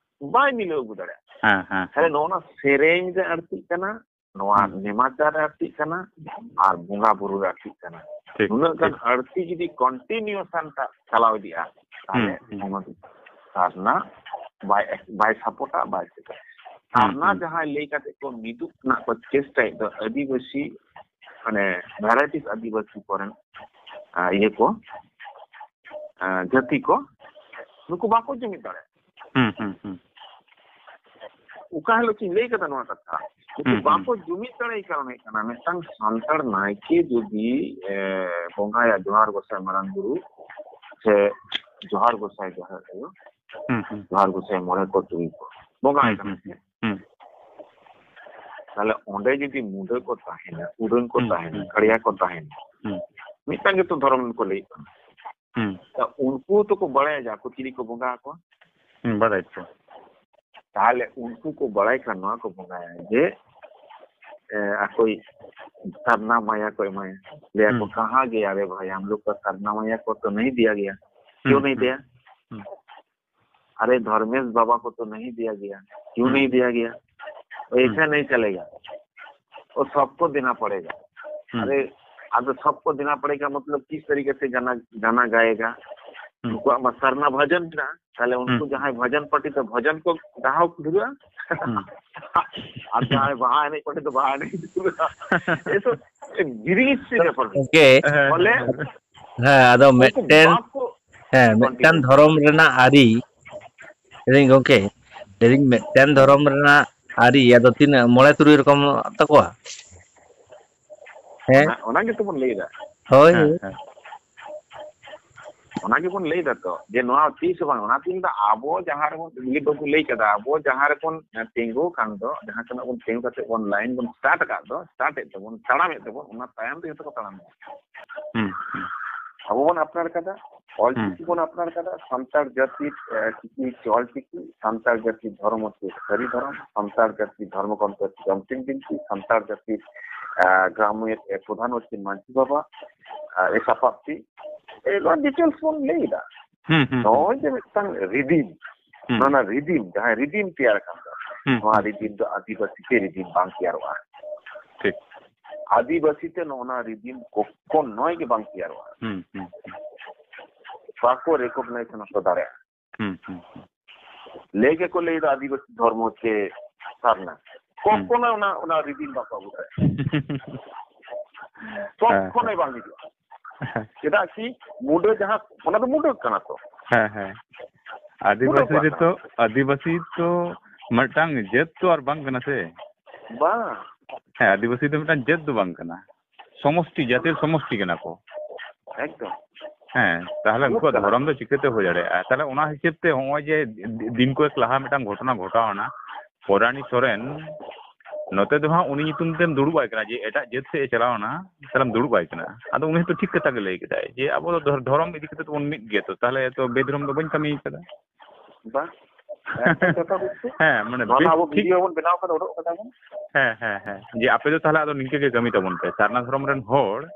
ᱵᱟᱭ ᱢᱤᱞᱟᱹᱣ ᱟᱹᱜᱩ ᱫᱟᱲᱮᱭᱟᱜᱼᱟ᱾ ᱦᱮᱸ, ᱦᱮᱸ, ᱛᱟᱦᱞᱮ ᱦᱮᱸ᱾ ᱱᱚᱜᱼᱚ ᱱᱟ ᱥᱮᱨᱮᱧ ᱨᱮ ᱟᱹᱲᱛᱤᱜ ᱠᱟᱱᱟ, ᱱᱚᱣᱟ ᱦᱩᱸ᱾ ᱱᱮᱢᱟᱪᱟᱨ ᱨᱮ ᱟᱹᱲᱛᱤᱜ ᱠᱟᱱᱟ ᱟᱨ ᱵᱚᱸᱜᱟ ᱵᱩᱨᱩ ᱨᱮ ᱟᱹᱲᱛᱤᱜ ᱠᱟᱱᱟ᱾ ᱴᱷᱤᱠ, ᱱᱩᱱᱟᱹᱜ ᱜᱟᱱ ᱴᱷᱤᱠ᱾ ᱟᱹᱲᱛᱤ ᱡᱩᱫᱤ continuation ᱴᱟᱜ ᱪᱟᱞᱟᱣ ᱤᱫᱤᱜᱼᱟ, ᱛᱟᱦᱞᱮ ᱦᱩᱸ, ᱦᱩᱸ᱾ ᱚᱱᱟ ᱫᱚ ᱥᱟᱨᱱᱟ ᱵᱟᱭ, ᱵᱟᱭ ᱥᱟᱯᱳᱨᱴᱟ, ᱵᱟᱭ ᱪᱮᱫᱟ᱾ ᱦᱩᱸ, ᱥᱟᱨᱱᱟ ᱦᱩᱸ᱾ ᱡᱟᱦᱟᱸᱭ ᱞᱟᱹᱭ ᱠᱟᱛᱮ ᱠᱚ ᱢᱤᱫᱚᱜ ᱨᱮᱱᱟᱜ ᱠᱚ ᱪᱮᱥᱴᱟᱭᱮᱫ ᱫᱚ ᱟᱹᱫᱤᱵᱟᱹᱥᱤ, ᱢᱟᱱᱮ ᱵᱷᱮᱨᱟᱭᱴᱤᱥ ᱟᱹᱫᱤᱵᱟᱹᱥᱤ ᱠᱚᱨᱮᱱ, ᱟ, ᱤᱭᱟᱹ ᱠᱚ, ᱟ, ᱡᱟᱹᱛᱤ ᱠᱚ, ᱱᱩᱠᱩ ᱵᱟᱠᱚ ᱡᱩᱢᱤᱫ ᱫᱟᱲᱮᱭᱟᱜᱼᱟ᱾ ᱦᱩᱸ, ᱦᱩᱸ, ᱦᱩᱸ᱾ ᱚᱠᱟ ᱦᱤᱞᱳᱜ ᱪᱤᱧ ᱞᱟᱹᱭ ᱠᱟᱫᱟ ᱱᱚᱣᱟ ᱠᱟᱛᱷᱟ? ᱱᱩᱠᱩ ᱦᱩᱸ, ᱦᱩᱸ᱾ ᱵᱟᱠᱚ ᱡᱩᱢᱤᱫ ᱫᱟᱲᱮᱭᱟᱭ ᱠᱟᱨᱚᱱ ᱦᱩᱭᱩᱜ ᱠᱟᱱᱟ, ᱢᱤᱫᱴᱟᱝ ᱥᱟᱱᱛᱟᱲ ᱱᱟᱭᱠᱮ ᱡᱩᱫᱤ, ᱮ, ᱵᱚᱸᱜᱟᱭᱟ ᱡᱚᱦᱟᱨ ᱜᱚᱸᱥᱟᱭ ᱢᱟᱨᱟᱝ ᱵᱩᱨᱩ ᱥᱮ ᱡᱚᱦᱟᱨ ᱜᱚᱸᱥᱟᱭ ᱡᱟᱦᱮᱨ ᱟᱭᱳ, ᱦᱩᱸ, ᱦᱩᱸ᱾ ᱡᱚᱦᱟᱨ ᱜᱚᱸᱥᱟᱭ ᱢᱚᱬᱮ ᱠᱚ ᱛᱩᱨᱩᱭ ᱠᱚ ᱵᱚᱸᱜᱟᱭ ᱦᱩᱸ, ᱠᱟᱱᱟ᱾ ᱦᱩᱸ, ᱦᱩᱸ᱾ ᱛᱟᱦᱞᱮ ᱚᱸᱰᱮ ᱡᱩᱫᱤ ᱢᱩᱰᱟᱹ ᱠᱚ ᱛᱟᱦᱮᱱᱟ, ᱩᱰᱟᱹᱝ ᱠᱚ ᱦᱩᱸ, ᱛᱟᱦᱮᱱᱟ, ᱦᱩᱸ᱾ ᱠᱷᱟᱲᱭᱟ ᱠᱚ ᱛᱟᱦᱮᱱᱟ, ᱦᱩᱸ᱾ ᱢᱤᱫᱴᱟᱝ ᱜᱮᱛᱚ ᱫᱷᱚᱨᱚᱢ ᱠᱚ ᱞᱟᱹᱭᱮᱫ ᱠᱟᱱᱟ᱾ ᱦᱩᱸ᱾ ᱛᱚ ᱩᱱᱠᱩ ᱛᱚᱠᱚ ᱵᱟᱲᱟᱭᱟ ᱡᱮ ᱟᱠᱚ ᱪᱤᱞᱤ ᱠᱚ ᱵᱚᱸᱜᱟ ᱟᱠᱚᱣᱟ᱾ ᱦᱩᱸ, ᱵᱟᱲᱟᱭ ᱛᱚ᱾ ᱛᱟᱦᱞᱮ ᱩᱱᱠᱩ ᱠᱚ ᱵᱟᱲᱟᱭ ᱠᱷᱟᱱ ᱱᱚᱣᱟ ᱠᱚ ᱵᱚᱸᱜᱟᱭᱟ ᱡᱮ, ᱮ, ᱟᱠᱚᱭ ᱥᱟᱨᱱᱟ ᱢᱟᱭᱟ ᱠᱚ ᱮᱢᱟᱭᱟ᱾ ᱞᱟᱹᱭᱟ ᱠᱚ, ᱦᱩᱸ᱾ "ᱠᱟᱦᱟᱸ ᱜᱮᱭᱟ ᱨᱮ ᱵᱷᱟᱭ, ᱦᱟᱢ ᱞᱳᱜ ᱠᱟ ᱥᱟᱨᱱᱟ ᱢᱟᱭᱟ ᱠᱚ ᱛᱚ ᱱᱟᱦᱤᱸ ᱫᱤᱭᱟ ᱜᱮᱭᱟ, ᱠᱤᱭᱩᱸ ᱦᱩᱸ, ᱱᱟᱦᱤᱸ ᱦᱩᱸ᱾ ᱫᱤᱭᱟ?" ᱦᱩᱸ᱾ ᱟᱨᱮ ᱫᱷᱚᱨᱢᱮᱥ ᱵᱟᱵᱟ ᱠᱚ ᱛᱚ ᱱᱟᱦᱤᱸ ᱫᱤᱭᱟ ᱜᱮᱭᱟ, ᱠᱤᱭᱩᱸ ᱦᱩᱸ᱾ ᱱᱟᱦᱤᱸ ᱫᱤᱭᱟ ᱜᱮᱭᱟ? ᱦᱩᱸ᱾ ᱮᱭᱥᱟ ᱱᱟᱦᱤᱸ ᱪᱟᱞᱮᱜᱟ, ᱚ ᱥᱚᱵᱠᱚ ᱫᱮᱱᱟ ᱯᱚᱲᱮᱜᱟ᱾ ᱦᱩᱸ᱾ ᱟᱨᱮ ᱟᱫᱚ ᱥᱚᱵᱠᱚ ᱫᱮᱱᱟ ᱯᱚᱲᱮᱜᱟ ᱢᱚᱛᱞᱚᱵ ᱠᱤᱥ ᱛᱟᱨᱤᱠᱮ ᱥᱮ ᱜᱟᱱᱟ, ᱜᱟᱱᱟ ᱜᱟᱭᱮᱜᱟ? ᱦᱩᱸ᱾ ᱩᱱᱠᱩᱣᱟᱜ ᱢᱟ ᱥᱟᱨᱱᱟ ᱵᱷᱟᱡᱚᱱ ᱢᱮᱱᱟᱜᱼᱟ, ᱛᱟᱦᱞᱮ ᱩᱱᱠᱩ ᱦᱩᱸ᱾ ᱡᱟᱦᱟᱸᱭ ᱵᱷᱟᱡᱚᱱ ᱯᱟᱨᱴᱤ ᱛᱚ ᱵᱷᱟᱡᱚᱱ ᱠᱚ ᱜᱟᱦᱟᱣ ᱫᱷᱩᱨᱟᱹᱜᱼᱟ᱾ ᱦᱩᱸ᱾ ᱟᱨ ᱡᱟᱦᱟᱸᱭ ᱵᱟᱦᱟ ᱮᱱᱮᱡ ᱯᱟᱨᱴᱤ ᱛᱚ ᱵᱟᱦᱟ ᱮᱱᱮᱡ ᱫᱷᱩᱨᱟᱹᱜᱼᱟ᱾ ᱮᱥᱚᱵ ᱵᱤᱨᱤᱥ ᱥᱮ ᱵᱮᱯᱟᱨ ᱜᱚᱝᱠᱮ, ᱵᱚᱞᱮ ᱦᱮᱸ, ᱟᱫᱚ ᱩᱱᱠᱩ ᱢᱤᱫᱴᱮᱱ, ᱵᱟᱠᱚ ᱦᱮᱸ, ᱢᱤᱫᱴᱟᱝ continue᱾ ᱫᱷᱚᱨᱚᱢ ᱨᱮᱱᱟᱜ ᱟᱹᱨᱤ, ᱞᱟᱹᱭᱫᱟᱹᱧ ᱜᱚᱝᱠᱮ, ᱞᱟᱹᱭᱫᱟᱹᱧ ᱢᱤᱫᱴᱮᱱ ᱦᱮᱸ᱾ ᱫᱷᱚᱨᱚᱢ ᱨᱮᱱᱟᱜ ᱟᱹᱨᱤ, ᱟᱫᱚ ᱛᱤᱱᱟᱹᱜ, ᱢᱚᱬᱮ ᱛᱩᱨᱩᱭ ᱨᱚᱠᱚᱢ ᱛᱟᱠᱚᱣᱟ? ᱦᱮᱸ? ᱚᱱᱟ, ᱚᱱᱟ ᱜᱮᱛᱚ ᱵᱚᱱ ᱞᱟᱹᱭᱫᱟ᱾ ᱦᱳᱭ, ᱦᱮᱸ, ᱦᱳᱭ᱾ ᱦᱮᱸ᱾ ᱚᱱᱟ ᱜᱮᱵᱚᱱ ᱞᱟᱹᱭ ᱫᱟ ᱛᱚ, ᱡᱮ ᱱᱚᱣᱟ ᱛᱤᱥ ᱦᱚᱸ ᱵᱟᱝ, ᱚᱱᱟ ᱛᱤᱧ ᱫᱚ ᱟᱵᱚ ᱡᱟᱦᱟᱸ ᱨᱮᱵᱚᱱ, ᱩᱱᱤ ᱵᱟᱹᱵᱩ ᱞᱟᱹᱭ ᱠᱟᱫᱟ, ᱟᱵᱚ ᱡᱟᱦᱟᱸ ᱨᱮᱵᱚᱱ ᱛᱤᱸᱜᱩ ᱠᱟᱱ ᱫᱚ, ᱡᱟᱦᱟᱸ ᱠᱷᱚᱱᱟᱜ ᱵᱚᱱ ᱛᱤᱸᱜᱩ ᱠᱟᱛᱮ ᱵᱚᱱ line ᱵᱚᱱ start ᱟᱠᱟᱫ ᱫᱚ, start ᱮᱫ ᱫᱚᱵᱚᱱ, ᱛᱟᱲᱟᱢᱮᱫ ᱫᱚᱵᱚᱱ, ᱚᱱᱟ ᱛᱟᱭᱚᱢ ᱛᱮ ᱡᱚᱛᱚ ᱠᱚ ᱛᱟᱲᱟᱢ ᱮᱫᱟ᱾ ᱦᱩᱸ, ᱦᱩᱸ᱾ ᱟᱵᱚ ᱵᱚᱱ ᱟᱯᱱᱟᱨ ᱠᱟᱫᱟ, ᱚᱞ ᱦᱩᱸ᱾ ᱪᱤᱠᱤ ᱵᱚᱱ ᱟᱯᱱᱟᱨ ᱠᱟᱫᱟ, ᱥᱟᱱᱛᱟᱲ ᱡᱟᱹᱛᱤ, ᱮ, ᱪᱤᱠᱤ, ᱚᱞ ᱪᱤᱠᱤ, ᱥᱟᱱᱛᱟᱲ ᱡᱟᱹᱛᱤ ᱫᱷᱚᱨᱚᱢ ᱦᱚᱪᱪᱷᱮ ᱥᱟᱹᱨᱤ ᱫᱷᱚᱨᱚᱢ, ᱥᱟᱱᱛᱟᱲ ᱡᱟᱹᱛᱤ ᱫᱷᱚᱨᱢᱚ ᱜᱨᱚᱱᱛᱷᱚ ᱦᱚᱪᱪᱷᱮ ᱚᱱᱛᱤᱢ ᱵᱤᱱᱛᱤ, ᱥᱟᱱᱛᱟᱲ ᱡᱟᱹᱛᱤ, ᱮ, ᱜᱨᱟᱢᱚ, ᱮ, ᱯᱨᱚᱫᱷᱟᱱ ᱦᱚᱪᱪᱷᱮ ᱢᱟᱹᱡᱷᱤ ᱵᱟᱵᱟ, ᱮ, ᱮ ᱥᱟᱯᱟᱵ ᱛᱤ, ᱮ, ᱱᱚᱣᱟ details ᱵᱚᱱ ᱞᱟᱹᱭ ᱮᱫᱟ᱾ ᱦᱩᱸ, ᱦᱩᱸ, ᱦᱩᱸ᱾ ᱱᱚᱜᱼᱚᱭ ᱡᱮ ᱢᱤᱫᱴᱟᱝ ᱨᱤᱫᱤᱢ, ᱦᱩᱸ᱾ ᱱᱚᱣᱟ ᱨᱤᱫᱤᱢ, ᱡᱟᱦᱟᱸ ᱨᱤᱫᱤᱢ ᱛᱮᱭᱟᱨ ᱟᱠᱟᱱ ᱫᱚ, ᱦᱩᱸ, ᱱᱚᱣᱟ ᱦᱩᱸ᱾ ᱨᱤᱫᱤᱢ ᱫᱚ ᱟᱹᱫᱤᱵᱟᱹᱥᱤ ᱛᱮ ᱨᱤᱫᱤᱢ ᱵᱟᱝ ᱛᱮᱭᱟᱨᱚᱜᱼᱟ᱾ ᱴᱷᱤᱠ᱾ ᱟᱹᱫᱤᱵᱟᱹᱥᱤ ᱛᱮ ᱱᱚᱜᱼᱚ ᱱᱚᱣᱟ ᱨᱤᱫᱤᱢ ᱠᱚᱠᱷᱚᱱᱚᱭ ᱜᱮ ᱵᱟᱝ ᱛᱮᱭᱟᱨᱚᱜᱼᱟ᱾ ᱦᱩᱸ, ᱦᱩᱸ, ᱦᱩᱸ᱾ ᱵᱟᱠᱚ recognize ᱦᱚᱸ ᱫᱟᱲᱮᱭᱟᱜᱼᱟ᱾ ᱦᱩᱸ, ᱦᱩᱸ, ᱦᱩᱸ᱾ ᱞᱟᱹᱭ ᱜᱮᱠᱚ ᱞᱟᱹᱭᱫᱟ ᱟᱹᱫᱤᱵᱟᱹᱥᱤ ᱫᱷᱚᱨᱢᱚ ᱪᱮ ᱥᱟᱨᱱᱟ᱾ ᱦᱩᱸ᱾ ᱠᱚᱠᱷᱚᱱᱚ ᱚᱱᱟ, ᱚᱱᱟ ᱨᱤᱫᱤᱢ ᱵᱟᱠᱚ ᱟᱹᱜᱩ ᱫᱟᱲᱮᱭᱟᱜᱼᱟ᱾ ᱦᱮᱸ᱾ ᱠᱚᱠᱷᱚᱱᱚᱭ ᱵᱟᱝ ᱦᱤᱡᱩᱜᱼᱟ᱾ ᱪᱮᱫᱟᱜ ᱠᱤ ᱢᱩᱰᱟᱹ ᱡᱟᱦᱟᱸ, ᱚᱱᱟ ᱫᱚ ᱢᱩᱰᱟᱹ ᱠᱟᱱᱟ ᱛᱚ᱾ ᱦᱮᱸ, ᱦᱮᱸ᱾ ᱢᱩᱰᱟᱹ ᱟᱹᱫᱤᱵᱟᱹᱥᱤ ᱠᱟᱱᱟ᱾ ᱨᱮᱛᱚ, ᱟᱹᱫᱤᱵᱟᱹᱥᱤ ᱛᱚ ᱢᱤᱫᱴᱟᱝ ᱡᱟᱹᱛ ᱛᱚ ᱟᱨ ᱵᱟᱝ ᱠᱟᱱᱟ ᱥᱮ᱾ ᱵᱟᱝ᱾ ᱦᱮᱸ, ᱟᱹᱫᱤᱵᱟᱹᱥᱤ ᱫᱚ ᱢᱤᱫᱴᱟᱝ ᱡᱟᱹᱛ ᱫᱚ ᱵᱟᱝ ᱠᱟᱱᱟ᱾ ᱥᱚᱢᱚᱥᱴᱤ, ᱡᱟᱹᱛᱤᱨ ᱥᱚᱢᱚᱥᱴᱤ ᱠᱟᱱᱟ ᱠᱚ᱾ ᱮᱠᱫᱚᱢ᱾ ᱦᱮᱸ, ᱛᱟᱦᱞᱮ ᱩᱱᱠᱩᱣᱟᱜ ᱠᱟᱱᱟ᱾ ᱫᱷᱚᱨᱚᱢ ᱫᱚ ᱪᱤᱠᱟᱹᱛᱮ ᱦᱩᱭ ᱫᱟᱲᱮᱭᱟᱜᱼᱟ? ᱛᱟᱦᱞᱮ ᱚᱱᱟ ᱦᱤᱥᱟᱹᱵ ᱛᱮ ᱱᱚᱜᱼᱚᱭ ᱡᱮ ᱫᱤ-, ᱫᱤᱱ ᱠᱚᱭᱮᱠ ᱞᱟᱦᱟ ᱢᱤᱫᱴᱟᱝ ᱜᱷᱚᱴᱚᱱᱟ ᱜᱷᱚᱴᱟᱣ ᱮᱱᱟ, ᱯᱚᱨᱟᱱᱤ ᱥᱚᱨᱮᱱ ᱱᱚᱛᱮ ᱫᱚ ᱦᱟᱸᱜ ᱩᱱᱤ ᱧᱩᱛᱩᱢ ᱛᱮᱢ ᱫᱩᱲᱩᱵ ᱟᱭ ᱠᱟᱱᱟ, ᱡᱮ ᱮᱴᱟᱜ ᱡᱟᱹᱛ ᱥᱮᱫ ᱮ ᱪᱟᱞᱟᱣ ᱮᱱᱟ, ᱛᱟᱦᱞᱮᱢ ᱫᱩᱲᱩᱵ ᱟᱭ ᱠᱟᱱᱟ᱾ ᱟᱫᱚ ᱩᱱᱤ ᱦᱚᱸᱛᱚ ᱴᱷᱤᱠ ᱠᱟᱛᱷᱟ ᱜᱮ ᱞᱟᱹᱭ ᱠᱮᱫᱟᱭ ᱡᱮ ᱟᱵᱚ ᱫᱚ ᱫᱷᱚᱨ-, ᱫᱷᱚᱨᱚᱢ ᱤᱫᱤ ᱠᱟᱛᱮ ᱫᱚᱵᱚᱱ ᱢᱤᱫ ᱜᱮᱭᱟ ᱛᱚ, ᱛᱟᱦᱞᱮ ᱛᱚ ᱵᱮᱫᱷᱚᱨᱚᱢ ᱫᱚ ᱵᱟᱹᱧ ᱠᱟᱹᱢᱤ ᱠᱟᱫᱟ᱾ ᱵᱟᱝ᱾ ᱮᱠᱫᱚᱢ ᱡᱚᱛᱷᱟᱛ ᱩᱛᱛᱚᱨ᱾ ᱦᱮᱸ, ᱢᱟᱱᱮ ᱱᱚᱣᱟ ᱢᱟ ᱵᱮᱥ ᱟᱵᱚ ᱴᱷᱤᱠ᱾ ᱵᱷᱤᱰᱤᱭᱳ ᱵᱚᱱ ᱵᱮᱱᱟᱣ ᱠᱟᱫᱟ, ᱩᱰᱩᱠ ᱠᱟᱫᱟ ᱵᱚᱱ᱾ ᱦᱮᱸ, ᱦᱮᱸ, ᱦᱮᱸ᱾ ᱡᱮ ᱟᱯᱮ ᱫᱚ ᱛᱟᱦᱞᱮ ᱟᱫᱚ ᱱᱤᱝᱠᱟᱹ ᱜᱮ ᱠᱟᱹᱢᱤ ᱛᱟᱵᱚᱱ ᱯᱮ᱾ ᱥᱟᱨᱱᱟ ᱫᱷᱚᱨᱚᱢ ᱨᱮᱱ ᱦᱚᱲ,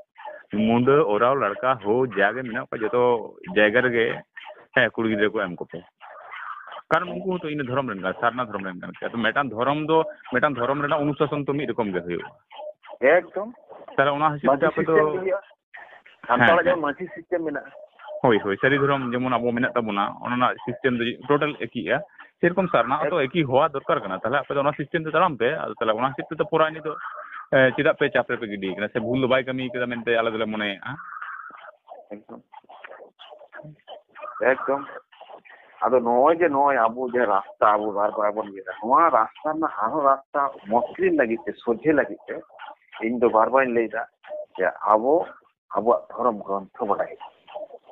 ᱢᱩᱱᱰᱟᱹ, ᱳᱨᱟᱣ, ᱞᱟᱲᱠᱟ, ᱦᱳ, ᱡᱟ ᱜᱮ ᱢᱮᱱᱟᱜ ᱠᱚᱣᱟ, ᱡᱚᱛᱚ ᱡᱟᱭᱜᱟ ᱨᱮᱜᱮ, ᱦᱮᱸ, ᱠᱩᱲᱤ ᱜᱤᱫᱽᱨᱟᱹ ᱠᱚ ᱮᱢ ᱠᱚᱯᱮ᱾ ᱠᱟᱨᱚᱱ ᱩᱱᱠᱩ ᱦᱚᱸᱛᱚ ᱤᱱᱟᱹ ᱫᱷᱚᱨᱚᱢ ᱨᱮᱱ ᱠᱟᱱᱟ, ᱥᱟᱨᱱᱟ ᱫᱷᱚᱨᱚᱢ ᱨᱮᱱ ᱠᱟᱱᱟ᱾ ᱟᱫᱚ ᱢᱤᱫᱴᱟᱝ ᱫᱷᱚᱨᱚᱢ ᱫᱚ, ᱢᱤᱫᱴᱟᱝ ᱫᱷᱚᱨᱚᱢ ᱨᱮᱱᱟᱜ ᱚᱱᱩᱥᱟᱥᱚᱱ ᱛᱚ ᱢᱤᱫ ᱨᱚᱠᱚᱢ ᱜᱮ ᱦᱩᱭᱩᱜᱼᱟ᱾ ᱮᱠᱫᱚᱢ᱾ ᱛᱟᱦᱞᱮ ᱚᱱᱟ ᱦᱤᱥᱟᱹᱵ ᱛᱮ ᱢᱟᱹᱡᱷᱤ ᱟᱯᱮ ᱫᱚ ᱥᱤᱥᱴᱮᱢ ᱜᱮ ᱦᱩᱭᱩᱜᱼᱟ᱾ ᱥᱟᱱᱛᱟᱲᱟᱜ ᱦᱮᱸ, ᱡᱮᱢᱚᱱ ᱦᱮᱸ᱾ ᱢᱟᱹᱡᱷᱤ ᱥᱤᱥᱴᱮᱢ ᱢᱮᱱᱟᱜᱼᱟ᱾ ᱦᱳᱭ, ᱦᱳᱭ, ᱥᱟᱹᱨᱤ ᱫᱷᱚᱨᱚᱢ ᱡᱮᱢᱚᱱ ᱟᱵᱚ ᱢᱮᱱᱟᱜ ᱛᱟᱵᱚᱱᱟ, ᱚᱱᱟ ᱨᱮᱱᱟᱜ ᱥᱤᱥᱴᱮᱢ ᱫᱚ ᱴᱳᱴᱟᱞ ᱮᱠᱤᱜᱼᱟ᱾ ᱥᱮᱨᱚᱠᱚᱢ ᱥᱟᱨᱱᱟ ᱦᱚᱸᱛᱚ ᱮᱠ- ᱮᱠᱤ ᱦᱚᱣᱟ ᱫᱚᱨᱠᱟᱨ ᱠᱟᱱᱟ᱾ ᱛᱟᱦᱞᱮ ᱟᱯᱮ ᱫᱚ ᱚᱱᱟ ᱥᱤᱥᱴᱮᱢ ᱛᱮ ᱛᱟᱲᱟᱢ ᱯᱮ᱾ ᱟᱫᱚ ᱛᱟᱦᱞᱮ ᱚᱱᱟ ᱦᱤᱥᱟᱹᱵ ᱛᱮᱫᱚ ᱯᱚᱨᱟᱭᱱᱤ ᱫᱚ, ᱮ, ᱪᱮᱫᱟᱜ ᱯᱮ ᱪᱟᱯ ᱨᱮᱯᱮ ᱜᱤᱰᱤ ᱠᱟᱱᱟ? ᱥᱮ ᱵᱷᱩᱞ ᱫᱚ ᱵᱟᱭ ᱠᱟᱹᱢᱤ ᱠᱟᱫᱟ ᱢᱮᱱᱛᱮ ᱟᱞᱮ ᱫᱚᱞᱮ ᱢᱚᱱᱮᱭᱮᱫᱼᱟ? ᱮᱠᱫᱚᱢ᱾ ᱮᱠᱫᱚᱢ᱾ ᱟᱫᱚ ᱱᱚᱜᱼᱚᱭ ᱡᱮ ᱱᱚᱜᱼᱚᱭ ᱟᱵᱚ ᱡᱮ ᱨᱟᱥᱛᱟ ᱟᱵᱚ ᱵᱟᱨ ᱵᱟᱨ ᱵᱚᱱ ᱤᱭᱟᱹᱭᱮᱫᱟ, ᱱᱚᱣᱟ ᱨᱟᱥᱛᱟ ᱨᱮᱱᱟᱜ ᱟᱨᱦᱚᱸ ᱨᱟᱥᱛᱟ ᱢᱚᱥᱨᱤᱱ ᱞᱟᱹᱜᱤᱫ ᱛᱮ, ᱥᱚᱡᱷᱮ ᱞᱟᱹᱜᱤᱫ ᱛᱮ ᱤᱧ ᱫᱚ ᱵᱟᱨ ᱵᱟᱨᱤᱧ ᱞᱟᱹᱭᱫᱟ ᱡᱮ ᱟᱵᱚ ᱟᱵᱚᱣᱟᱜ ᱫᱷᱚᱨᱚᱢ ᱜᱨᱚᱱᱛᱷᱚ ᱵᱟᱰᱟᱭ ᱦᱩᱭᱩᱜᱼᱟ᱾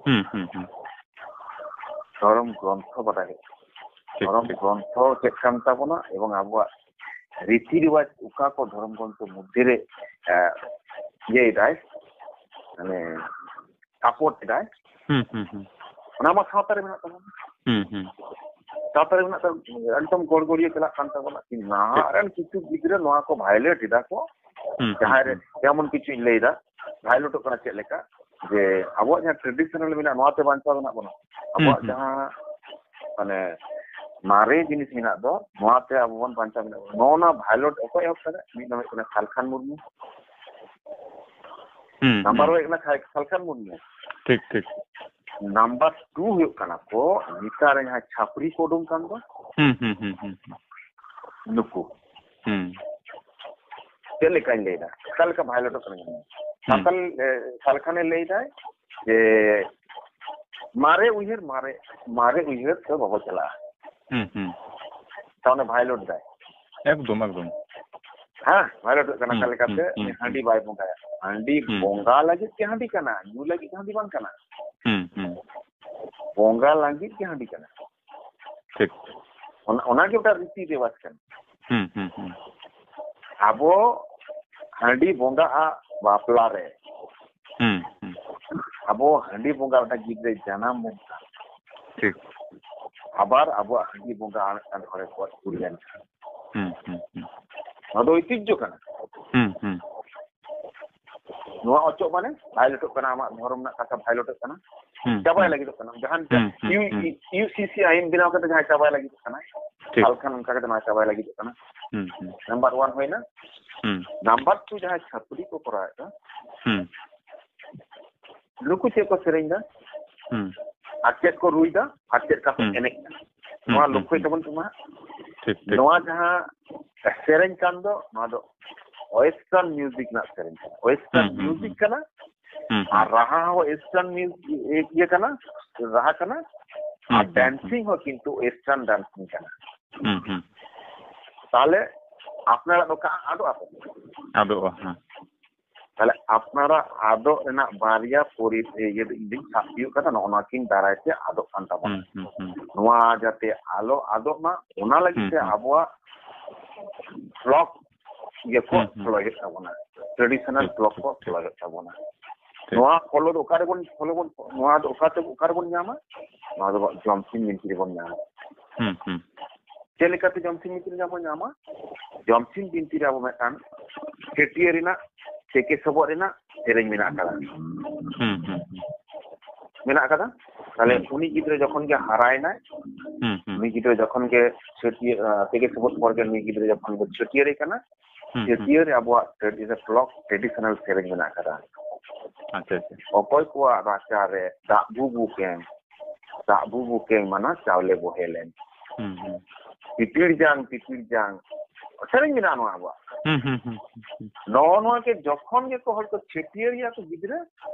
ᱦᱩᱸ, ᱦᱩᱸ, ᱦᱩᱸ᱾ ᱫᱷᱚᱨᱚᱢ ᱜᱨᱚᱱᱛᱷᱚ ᱵᱟᱰᱟᱭ ᱦᱩᱭᱩᱜᱼᱟ᱾ ᱴᱷᱤᱠ, ᱫᱷᱚᱨᱚᱢ ᱴᱷᱤᱠ᱾ ᱜᱨᱚᱱᱛᱷᱚ ᱪᱮᱫ ᱠᱟᱱ ᱛᱟᱵᱚᱱᱟ ᱮᱵᱚᱝ ᱟᱵᱚᱣᱟᱜ ᱨᱤᱛᱤ ᱨᱮᱣᱟᱡᱽ ᱚᱠᱟ ᱠᱚ ᱫᱷᱚᱨᱚᱢ ᱜᱨᱚᱱᱛᱷᱚ ᱢᱚᱫᱽᱫᱷᱮ ᱨᱮ, ᱮ, ᱤᱭᱟᱹᱭᱮᱫᱟᱭ, ᱢᱟᱱᱮ, ᱥᱟᱯᱳᱨᱴ ᱮᱫᱟᱭ, ᱦᱩᱸ, ᱦᱩᱸ, ᱦᱩᱸ᱾ ᱚᱱᱟ ᱢᱟ ᱥᱟᱶᱛᱟ ᱨᱮ ᱢᱮᱱᱟᱜ ᱛᱟᱵᱚᱱᱟ᱾ ᱦᱩᱸ, ᱦᱩᱸ᱾ ᱥᱟᱶᱛᱟ ᱨᱮ ᱢᱮᱱᱟᱜ ᱛᱟᱵᱚᱱᱟ, ᱮᱠᱫᱚᱢ ᱜᱚᱲᱜᱚᱲᱤᱭᱟᱹ ᱪᱟᱞᱟᱜ ᱠᱟᱱ ᱛᱟᱵᱚᱱᱟ᱾ ᱴᱷᱤᱠ᱾ ᱱᱟᱦᱟᱜ ᱨᱮᱱ ᱠᱤᱪᱷᱩ ᱜᱤᱫᱽᱨᱟᱹ ᱱᱚᱣᱟ ᱠᱚ ᱵᱷᱟᱭᱞᱮᱴ ᱮᱫᱟ ᱠᱚ᱾ ᱦᱩᱸ, ᱦᱩᱸ, ᱡᱟᱦᱟᱸᱭ ᱨᱮ ᱦᱩᱸ᱾ ᱡᱮᱢᱚᱱ ᱠᱤᱪᱷᱩᱧ ᱞᱟᱹᱭ ᱮᱫᱟ, ᱵᱷᱟᱭᱞᱮᱴᱚᱜ ᱠᱟᱱᱟ ᱪᱮᱫ ᱞᱮᱠᱟ? ᱡᱮ ᱟᱵᱚᱣᱟᱜ ᱡᱟᱦᱟᱸ ᱴᱨᱮᱰᱤᱥᱚᱱᱟᱞ ᱢᱮᱱᱟᱜᱼᱟ, ᱱᱚᱣᱟᱛᱮ ᱵᱟᱧᱪᱟᱣ ᱢᱮᱱᱟᱜ ᱵᱚᱱᱟ᱾ ᱦᱩᱸ, ᱟᱵᱚᱣᱟᱜ ᱦᱩᱸ᱾ ᱡᱟᱦᱟᱸ, ᱢᱟᱱᱮ, ᱢᱟᱨᱮ ᱡᱤᱱᱤᱥ ᱢᱮᱱᱟᱜ ᱫᱚ, ᱱᱚᱣᱟᱛᱮ ᱟᱵᱚ ᱵᱚᱱ ᱵᱟᱧᱪᱟᱣ ᱢᱮᱱᱟᱜ ᱵᱚᱱᱟ᱾ ᱱᱚᱜᱼᱚ ᱱᱚᱣᱟ ᱵᱷᱟᱭᱞᱮᱴ ᱚᱠᱚᱭ ᱮᱦᱚᱵ ᱠᱟᱫᱟ? ᱢᱤᱫ ᱫᱚ ᱦᱩᱭᱩᱜ ᱠᱟᱱᱟ ᱥᱟᱞᱠᱷᱟᱱ ᱢᱩᱨᱢᱩ᱾ ᱦᱩᱸ, ᱱᱟᱢᱵᱟᱨ ᱦᱩᱸ᱾ ᱳᱣᱟᱱ ᱦᱩᱭᱩᱜ ᱠᱟᱱᱟ ᱥᱟᱞ-, ᱥᱟᱞᱠᱷᱟᱱ ᱢᱩᱨᱢᱩ᱾ ᱴᱷᱤᱠ, ᱴᱷᱤᱠ᱾ ᱱᱟᱢᱵᱟᱨ ᱴᱩ ᱦᱩᱭᱩᱜ ᱠᱟᱱᱟ ᱠᱚ ᱱᱮᱛᱟᱨ ᱨᱮ ᱡᱟᱦᱟᱸᱭ ᱪᱷᱟᱯᱨᱤ ᱠᱚ ᱩᱰᱩᱝ ᱠᱟᱱ ᱫᱚ, ᱦᱩᱸ, ᱦᱩᱸ, ᱦᱩᱸ, ᱦᱩᱸ, ᱦᱩᱸ᱾ ᱱᱩᱠᱩ᱾ ᱦᱩᱸ᱾ ᱪᱮᱫ ᱞᱮᱠᱟᱧ ᱞᱟᱹᱭᱫᱟ? ᱚᱠᱟ ᱞᱮᱠᱟ ᱵᱷᱟᱭᱞᱮᱴᱚᱜ ᱠᱟᱱᱟ ᱧᱮᱞ ᱢᱮ᱾ ᱦᱩᱸ᱾ ᱥᱟᱞᱠᱷᱟᱱ, ᱮ, ᱥᱟᱞᱠᱷᱟᱱᱮ ᱞᱟᱹᱭᱫᱟᱭ ᱡᱮ ᱢᱟᱨᱮ ᱩᱭᱦᱟᱹᱨ, ᱢᱟᱨᱮ, ᱢᱟᱨᱮ ᱩᱭᱦᱟᱹᱨ ᱛᱮ ᱵᱟᱵᱚ ᱪᱟᱞᱟᱜᱼᱟ᱾ ᱦᱩᱸ, ᱦᱩᱸ᱾ ᱛᱟᱦᱚᱞᱮ ᱵᱷᱟᱭᱞᱮᱴ ᱫᱟᱭ᱾ ᱮᱠᱫᱚᱢ, ᱮᱠᱫᱚᱢ᱾ ᱦᱮᱸ, ᱵᱷᱟᱭᱞᱮᱴᱚᱜ ᱠᱟᱱᱟ᱾ ᱦᱩᱸ, ᱚᱠᱟ ᱞᱮᱠᱟᱛᱮ ᱦᱩᱸ, ᱩᱱᱤ ᱦᱩᱸ, ᱦᱟᱺᱰᱤ ᱦᱩᱸ᱾ ᱵᱟᱭ ᱵᱚᱸᱜᱟᱭᱟ? ᱦᱟᱺᱰᱤ ᱦᱩᱸ᱾ ᱵᱚᱸᱜᱟ ᱞᱟᱹᱜᱤᱫ ᱜᱮ ᱦᱟᱺᱰᱤ ᱠᱟᱱᱟ, ᱧᱩ ᱞᱟᱹᱜᱤᱫ ᱦᱟᱺᱰᱤ ᱵᱟᱝ ᱠᱟᱱᱟ᱾ ᱦᱩᱸ, ᱦᱩᱸ᱾ ᱵᱚᱸᱜᱟ ᱞᱟᱹᱜᱤᱫ ᱜᱮ ᱦᱟᱺᱰᱤ ᱠᱟᱱᱟ᱾ ᱴᱷᱤᱠ᱾ ᱚᱱᱟ, ᱚᱱᱟᱜᱮ ᱢᱤᱫᱴᱟᱝ ᱨᱤᱛᱤ ᱨᱮᱣᱟᱡᱽ ᱠᱟᱱᱟ᱾ ᱦᱩᱸ, ᱦᱩᱸ, ᱦᱩᱸ᱾ ᱟᱵᱚ ᱦᱟᱺᱰᱤ ᱵᱚᱸᱜᱟᱜᱼᱟ ᱵᱟᱯᱞᱟ ᱨᱮ᱾ ᱦᱩᱸ, ᱦᱩᱸ᱾ ᱟᱵᱚ ᱦᱟᱺᱰᱤ ᱵᱚᱸᱜᱟ ᱢᱤᱫᱴᱟᱝ ᱜᱤᱫᱽᱨᱟᱹ ᱡᱟᱱᱟᱢ ᱞᱮᱱᱠᱷᱟᱱ᱾ ᱴᱷᱤᱠ᱾ ᱟᱵᱟᱨ ᱟᱵᱚᱣᱟᱜ ᱦᱟᱺᱰᱤ ᱵᱚᱸᱜᱟ ᱟᱨ ᱢᱤᱫᱴᱟᱝ ᱦᱚᱲᱮ ᱜᱚᱡ ᱜᱩᱨ ᱞᱮᱱᱠᱷᱟᱱ᱾ ᱦᱩᱸ, ᱦᱩᱸ, ᱦᱩᱸ᱾ ᱱᱚᱣᱟ ᱫᱚ ᱳᱭᱛᱤᱦᱡᱚ ᱠᱟᱱᱟ᱾ ᱦᱩᱸ, ᱦᱩᱸ᱾ ᱱᱚᱣᱟ ᱚᱪᱚᱜ ᱢᱟᱱᱮ ᱵᱷᱟᱭᱞᱮᱴᱚᱜ ᱠᱟᱱᱟ, ᱟᱢᱟᱜ ᱫᱷᱚᱨᱚᱢ ᱨᱮᱱᱟᱜ ᱠᱟᱛᱷᱟ ᱵᱷᱟᱭᱞᱮᱴᱚᱜ ᱠᱟᱱᱟ᱾ ᱦᱩᱸ, ᱪᱟᱵᱟᱭ ᱦᱩᱸ᱾ ᱞᱟᱹᱜᱤᱫᱚᱜ ᱠᱟᱱᱟ᱾ ᱡᱟᱦᱟᱸ ᱦᱩᱸ, ᱦᱩᱸ, ᱤᱭᱩ-, ᱦᱩᱸ᱾ ᱤᱭᱩ ᱥᱤ ᱥᱤ ᱟᱭᱤᱱ ᱵᱮᱱᱟᱣ ᱠᱟᱛᱮ ᱡᱟᱦᱟᱸᱭ ᱪᱟᱵᱟᱭ ᱞᱟᱹᱜᱤᱫᱚᱜ ᱠᱟᱱᱟᱭ, ᱴᱷᱤᱠ᱾ ᱥᱟᱞᱠᱷᱟᱱ ᱚᱱᱠᱟ ᱠᱟᱛᱮ ᱱᱚᱣᱟ ᱪᱟᱵᱟᱭ ᱞᱟᱹᱜᱤᱫᱚᱜ ᱠᱟᱱᱟ᱾ ᱦᱩᱸ, ᱦᱩᱸ᱾ ᱱᱟᱢᱵᱟᱨ ᱚᱣᱟᱱ ᱦᱩᱭᱱᱟ᱾ ᱦᱩᱸ᱾ ᱱᱟᱢᱵᱟᱨ ᱴᱩ ᱡᱟᱦᱟᱸᱭ ᱪᱷᱟᱹᱯᱨᱤ ᱠᱚ ᱠᱚᱨᱟᱣᱮᱫᱟ, ᱦᱩᱸ᱾ ᱱᱩᱠᱩ ᱪᱮᱫ ᱠᱚ ᱥᱮᱨᱮᱧ ᱫᱟ? ᱦᱩᱸ᱾ ᱟᱨ ᱪᱮᱫ ᱠᱚ ᱨᱩᱭ ᱫᱟ? ᱟᱨ ᱪᱮᱫ ᱠᱟᱛᱮ ᱦᱩᱸ᱾ ᱮᱱᱮᱡ ᱫᱟ? ᱦᱩᱸ, ᱱᱚᱣᱟ ᱦᱩᱸ, ᱞᱚᱠᱠᱷᱚᱭ ᱦᱩᱸ᱾ ᱛᱟᱵᱚᱱ ᱯᱮ ᱢᱟ᱾ ᱴᱷᱤᱠ, ᱴᱷᱤᱠ᱾ ᱱᱚᱣᱟ ᱡᱟᱦᱟᱸ ᱥᱮᱨᱮᱧ ᱠᱟᱱ ᱫᱚ, ᱱᱚᱣᱟ ᱫᱚ ᱳᱭᱮᱥᱴᱟᱨᱱ ᱢᱤᱣᱡᱤᱠ ᱨᱮᱱᱟᱜ ᱥᱮᱨᱮᱧ ᱠᱟᱱᱟ᱾ ᱳᱭᱮᱥᱴᱟᱨᱱ ᱦᱩᱸ, ᱦᱩᱸ, ᱢᱤᱣᱡᱤᱠ ᱦᱩᱸ᱾ ᱠᱟᱱᱟ᱾ ᱦᱩᱸ, ᱟᱨ ᱦᱩᱸ᱾ ᱨᱟᱦᱟ ᱦᱚᱸ ᱳᱭᱮᱥᱴᱟᱨᱱ ᱢᱤᱣᱡᱤᱠ ᱤᱭᱟᱹ ᱠᱟᱱᱟ, ᱨᱟᱦᱟ ᱠᱟᱱᱟ᱾ ᱦᱩᱸ, ᱟᱨ ᱦᱩᱸ, ᱦᱩᱸ᱾ ᱰᱮᱱᱥᱤᱝ ᱦᱚᱸ ᱠᱤᱱᱛᱩ ᱳᱭᱮᱥᱴᱟᱨᱱ ᱰᱮᱱᱥᱤᱝ ᱠᱟᱱᱟ᱾ ᱦᱩᱸ, ᱦᱩᱸ᱾ ᱛᱟᱦᱞᱮ ᱟᱯᱱᱟᱨᱟᱜ ᱫᱚ ᱚᱠᱟ ᱟᱫᱚᱜᱼᱟ ᱛᱚ? ᱟᱫᱚᱜᱼᱟ, ᱦᱮᱸ᱾ ᱛᱟᱦᱞᱮ ᱟᱯᱱᱟᱨᱟᱜ ᱟᱫᱚᱜ ᱨᱮᱱᱟᱜ ᱵᱟᱨᱭᱟ ᱯᱚᱨᱤ-, ᱤᱭᱟᱹ ᱤᱧ ᱥᱟᱵ ᱦᱩᱭᱩᱜ ᱠᱟᱱᱟ, ᱱᱚᱜᱼᱚ ᱱᱚᱣᱟ ᱠᱤᱱ ᱫᱟᱨᱟᱭ ᱛᱮ ᱟᱫᱚᱜ ᱠᱟᱱ ᱛᱟᱵᱚᱱᱟ᱾ ᱦᱩᱸ, ᱦᱩᱸ, ᱦᱩᱸ᱾ ᱱᱚᱣᱟ ᱡᱟᱛᱮ ᱟᱞᱚ ᱟᱫᱚᱜ ᱢᱟ, ᱚᱱᱟ ᱞᱟᱹᱜᱤᱫ ᱦᱩᱸ, ᱛᱮ ᱦᱩᱸ᱾ ᱟᱵᱚᱣᱟᱜ ᱯᱷᱞᱚᱠ ᱤᱭᱟᱹ ᱠᱚ ᱦᱩᱸ, ᱦᱩᱸ᱾ ᱯᱷᱚᱞᱚᱭ ᱦᱩᱭᱩᱜ ᱛᱟᱵᱚᱱᱟ, ᱴᱨᱮᱰᱤᱥᱚᱱᱟᱞ ᱴᱷᱤᱠ, ᱯᱷᱞᱚᱠ ᱴᱷᱤᱠ, ᱠᱚ ᱴᱷᱤᱠ᱾ ᱯᱷᱚᱞᱚᱭ ᱦᱩᱭᱩᱜ ᱛᱟᱵᱚᱱᱟ᱾ ᱴᱷᱤᱠ᱾ ᱱᱚᱣᱟ ᱯᱷᱚᱞᱚ ᱫᱚ ᱚᱠᱟ ᱨᱮᱵᱚᱱ ᱯᱷᱚᱞᱚ ᱵᱚᱱ, ᱱᱚᱣᱟ ᱫᱚ ᱚᱠᱟᱛᱮ, ᱚᱠᱟ ᱨᱮᱵᱚᱱ ᱧᱟᱢᱟ? ᱱᱚᱣᱟ ᱫᱚ ᱡᱚᱢᱥᱤᱢ ᱵᱤᱱᱛᱤ ᱨᱮᱵᱚᱱ ᱧᱟᱢᱟ᱾ ᱦᱩᱸ, ᱦᱩᱸ᱾ ᱪᱮᱫ ᱞᱮᱠᱟᱛᱮ ᱡᱚᱢᱥᱤᱢ ᱵᱤᱱᱛᱤ ᱨᱮ ᱧᱟᱢ ᱵᱚᱱ ᱧᱟᱢᱟ? ᱡᱚᱢᱥᱤᱢ ᱵᱤᱱᱛᱤ ᱨᱮ ᱟᱵᱚ ᱢᱤᱫᱴᱟᱝ ᱪᱷᱟᱹᱴᱭᱟᱹᱨ ᱨᱮᱱᱟᱜ ᱛᱮᱠᱮ ᱥᱚᱵᱚᱫ ᱨᱮᱱᱟᱜ ᱥᱮᱨᱮᱧ ᱢᱮᱱᱟᱜ ᱟᱠᱟᱫᱟ᱾ ᱦᱩᱸ, ᱦᱩᱸ, ᱦᱩᱸ᱾ ᱢᱮᱱᱟᱜ ᱟᱠᱟᱫᱟ᱾ ᱛᱟᱦᱞᱮ ᱦᱩᱸ᱾ ᱩᱱᱤ ᱜᱤᱫᱽᱨᱟᱹ ᱡᱚᱠᱷᱚᱱ ᱜᱮ ᱦᱟᱨᱟᱭᱮᱱᱟᱭ, ᱦᱩᱸ, ᱦᱩᱸ᱾ ᱩᱱᱤ ᱜᱤᱫᱽᱨᱟᱹ ᱡᱚᱠᱷᱚᱱ ᱜᱮ ᱪᱷᱟᱹᱴᱭᱟᱹ-, ᱟ, ᱛᱮᱠᱮ ᱥᱚᱵᱚᱫ ᱯᱚᱨ ᱜᱮ ᱱᱩᱭ ᱜᱤᱫᱽᱨᱟᱹ ᱡᱚᱠᱷᱚᱱ ᱵᱚ ᱪᱷᱟᱹᱴᱭᱟᱹᱨᱮ ᱠᱟᱱᱟ, ᱦᱩᱸ, ᱦᱩᱸ᱾ ᱪᱷᱟᱹᱴᱭᱟᱹᱨ ᱨᱮ ᱟᱵᱚᱣᱟᱜ ᱴᱨᱮᱰᱤᱥᱚᱱᱟᱞ, ᱯᱷᱞᱚᱠ ᱴᱨᱮᱰᱤᱥᱚᱱᱟᱞ ᱥᱮᱨᱮᱧ ᱢᱮᱱᱟᱜ ᱟᱠᱟᱫᱟ᱾ ᱟᱪᱪᱷᱟ, ᱟᱪᱪᱷᱟ᱾ ᱚᱠᱚᱭ ᱠᱚᱣᱟᱜ ᱨᱟᱪᱟ ᱨᱮ ᱫᱟᱜ ᱵᱩᱵᱩ ᱠᱮᱝ, ᱫᱟᱜ ᱵᱩᱵᱩ ᱠᱮᱝ ᱢᱟᱱᱟ ᱪᱟᱣᱞᱮ ᱵᱚᱦᱮᱞᱮᱱ᱾ ᱦᱩᱸ, ᱦᱩᱸ᱾ ᱯᱤᱯᱤᱲ ᱡᱟᱝ, ᱯᱤᱯᱤᱲ ᱡᱟᱝ᱾ ᱥᱮᱨᱮᱧ ᱢᱮᱱᱟᱜᱼᱟ ᱱᱚᱣᱟ ᱟᱵᱚᱣᱟᱜ᱾ ᱦᱩᱸ, ᱦᱩᱸ, ᱦᱩᱸ, ᱦᱩᱸ, ᱦᱩᱸ᱾ ᱱᱚᱜᱼᱚ ᱱᱚᱣᱟ ᱜᱮ ᱡᱚᱠᱷᱚᱱ ᱜᱮᱠᱚ ᱦᱚᱲ ᱠᱚ ᱪᱷᱟᱹᱴᱭᱟᱹᱨ ᱮᱭᱟ ᱠᱚ ᱜᱤᱫᱽᱨᱟᱹ,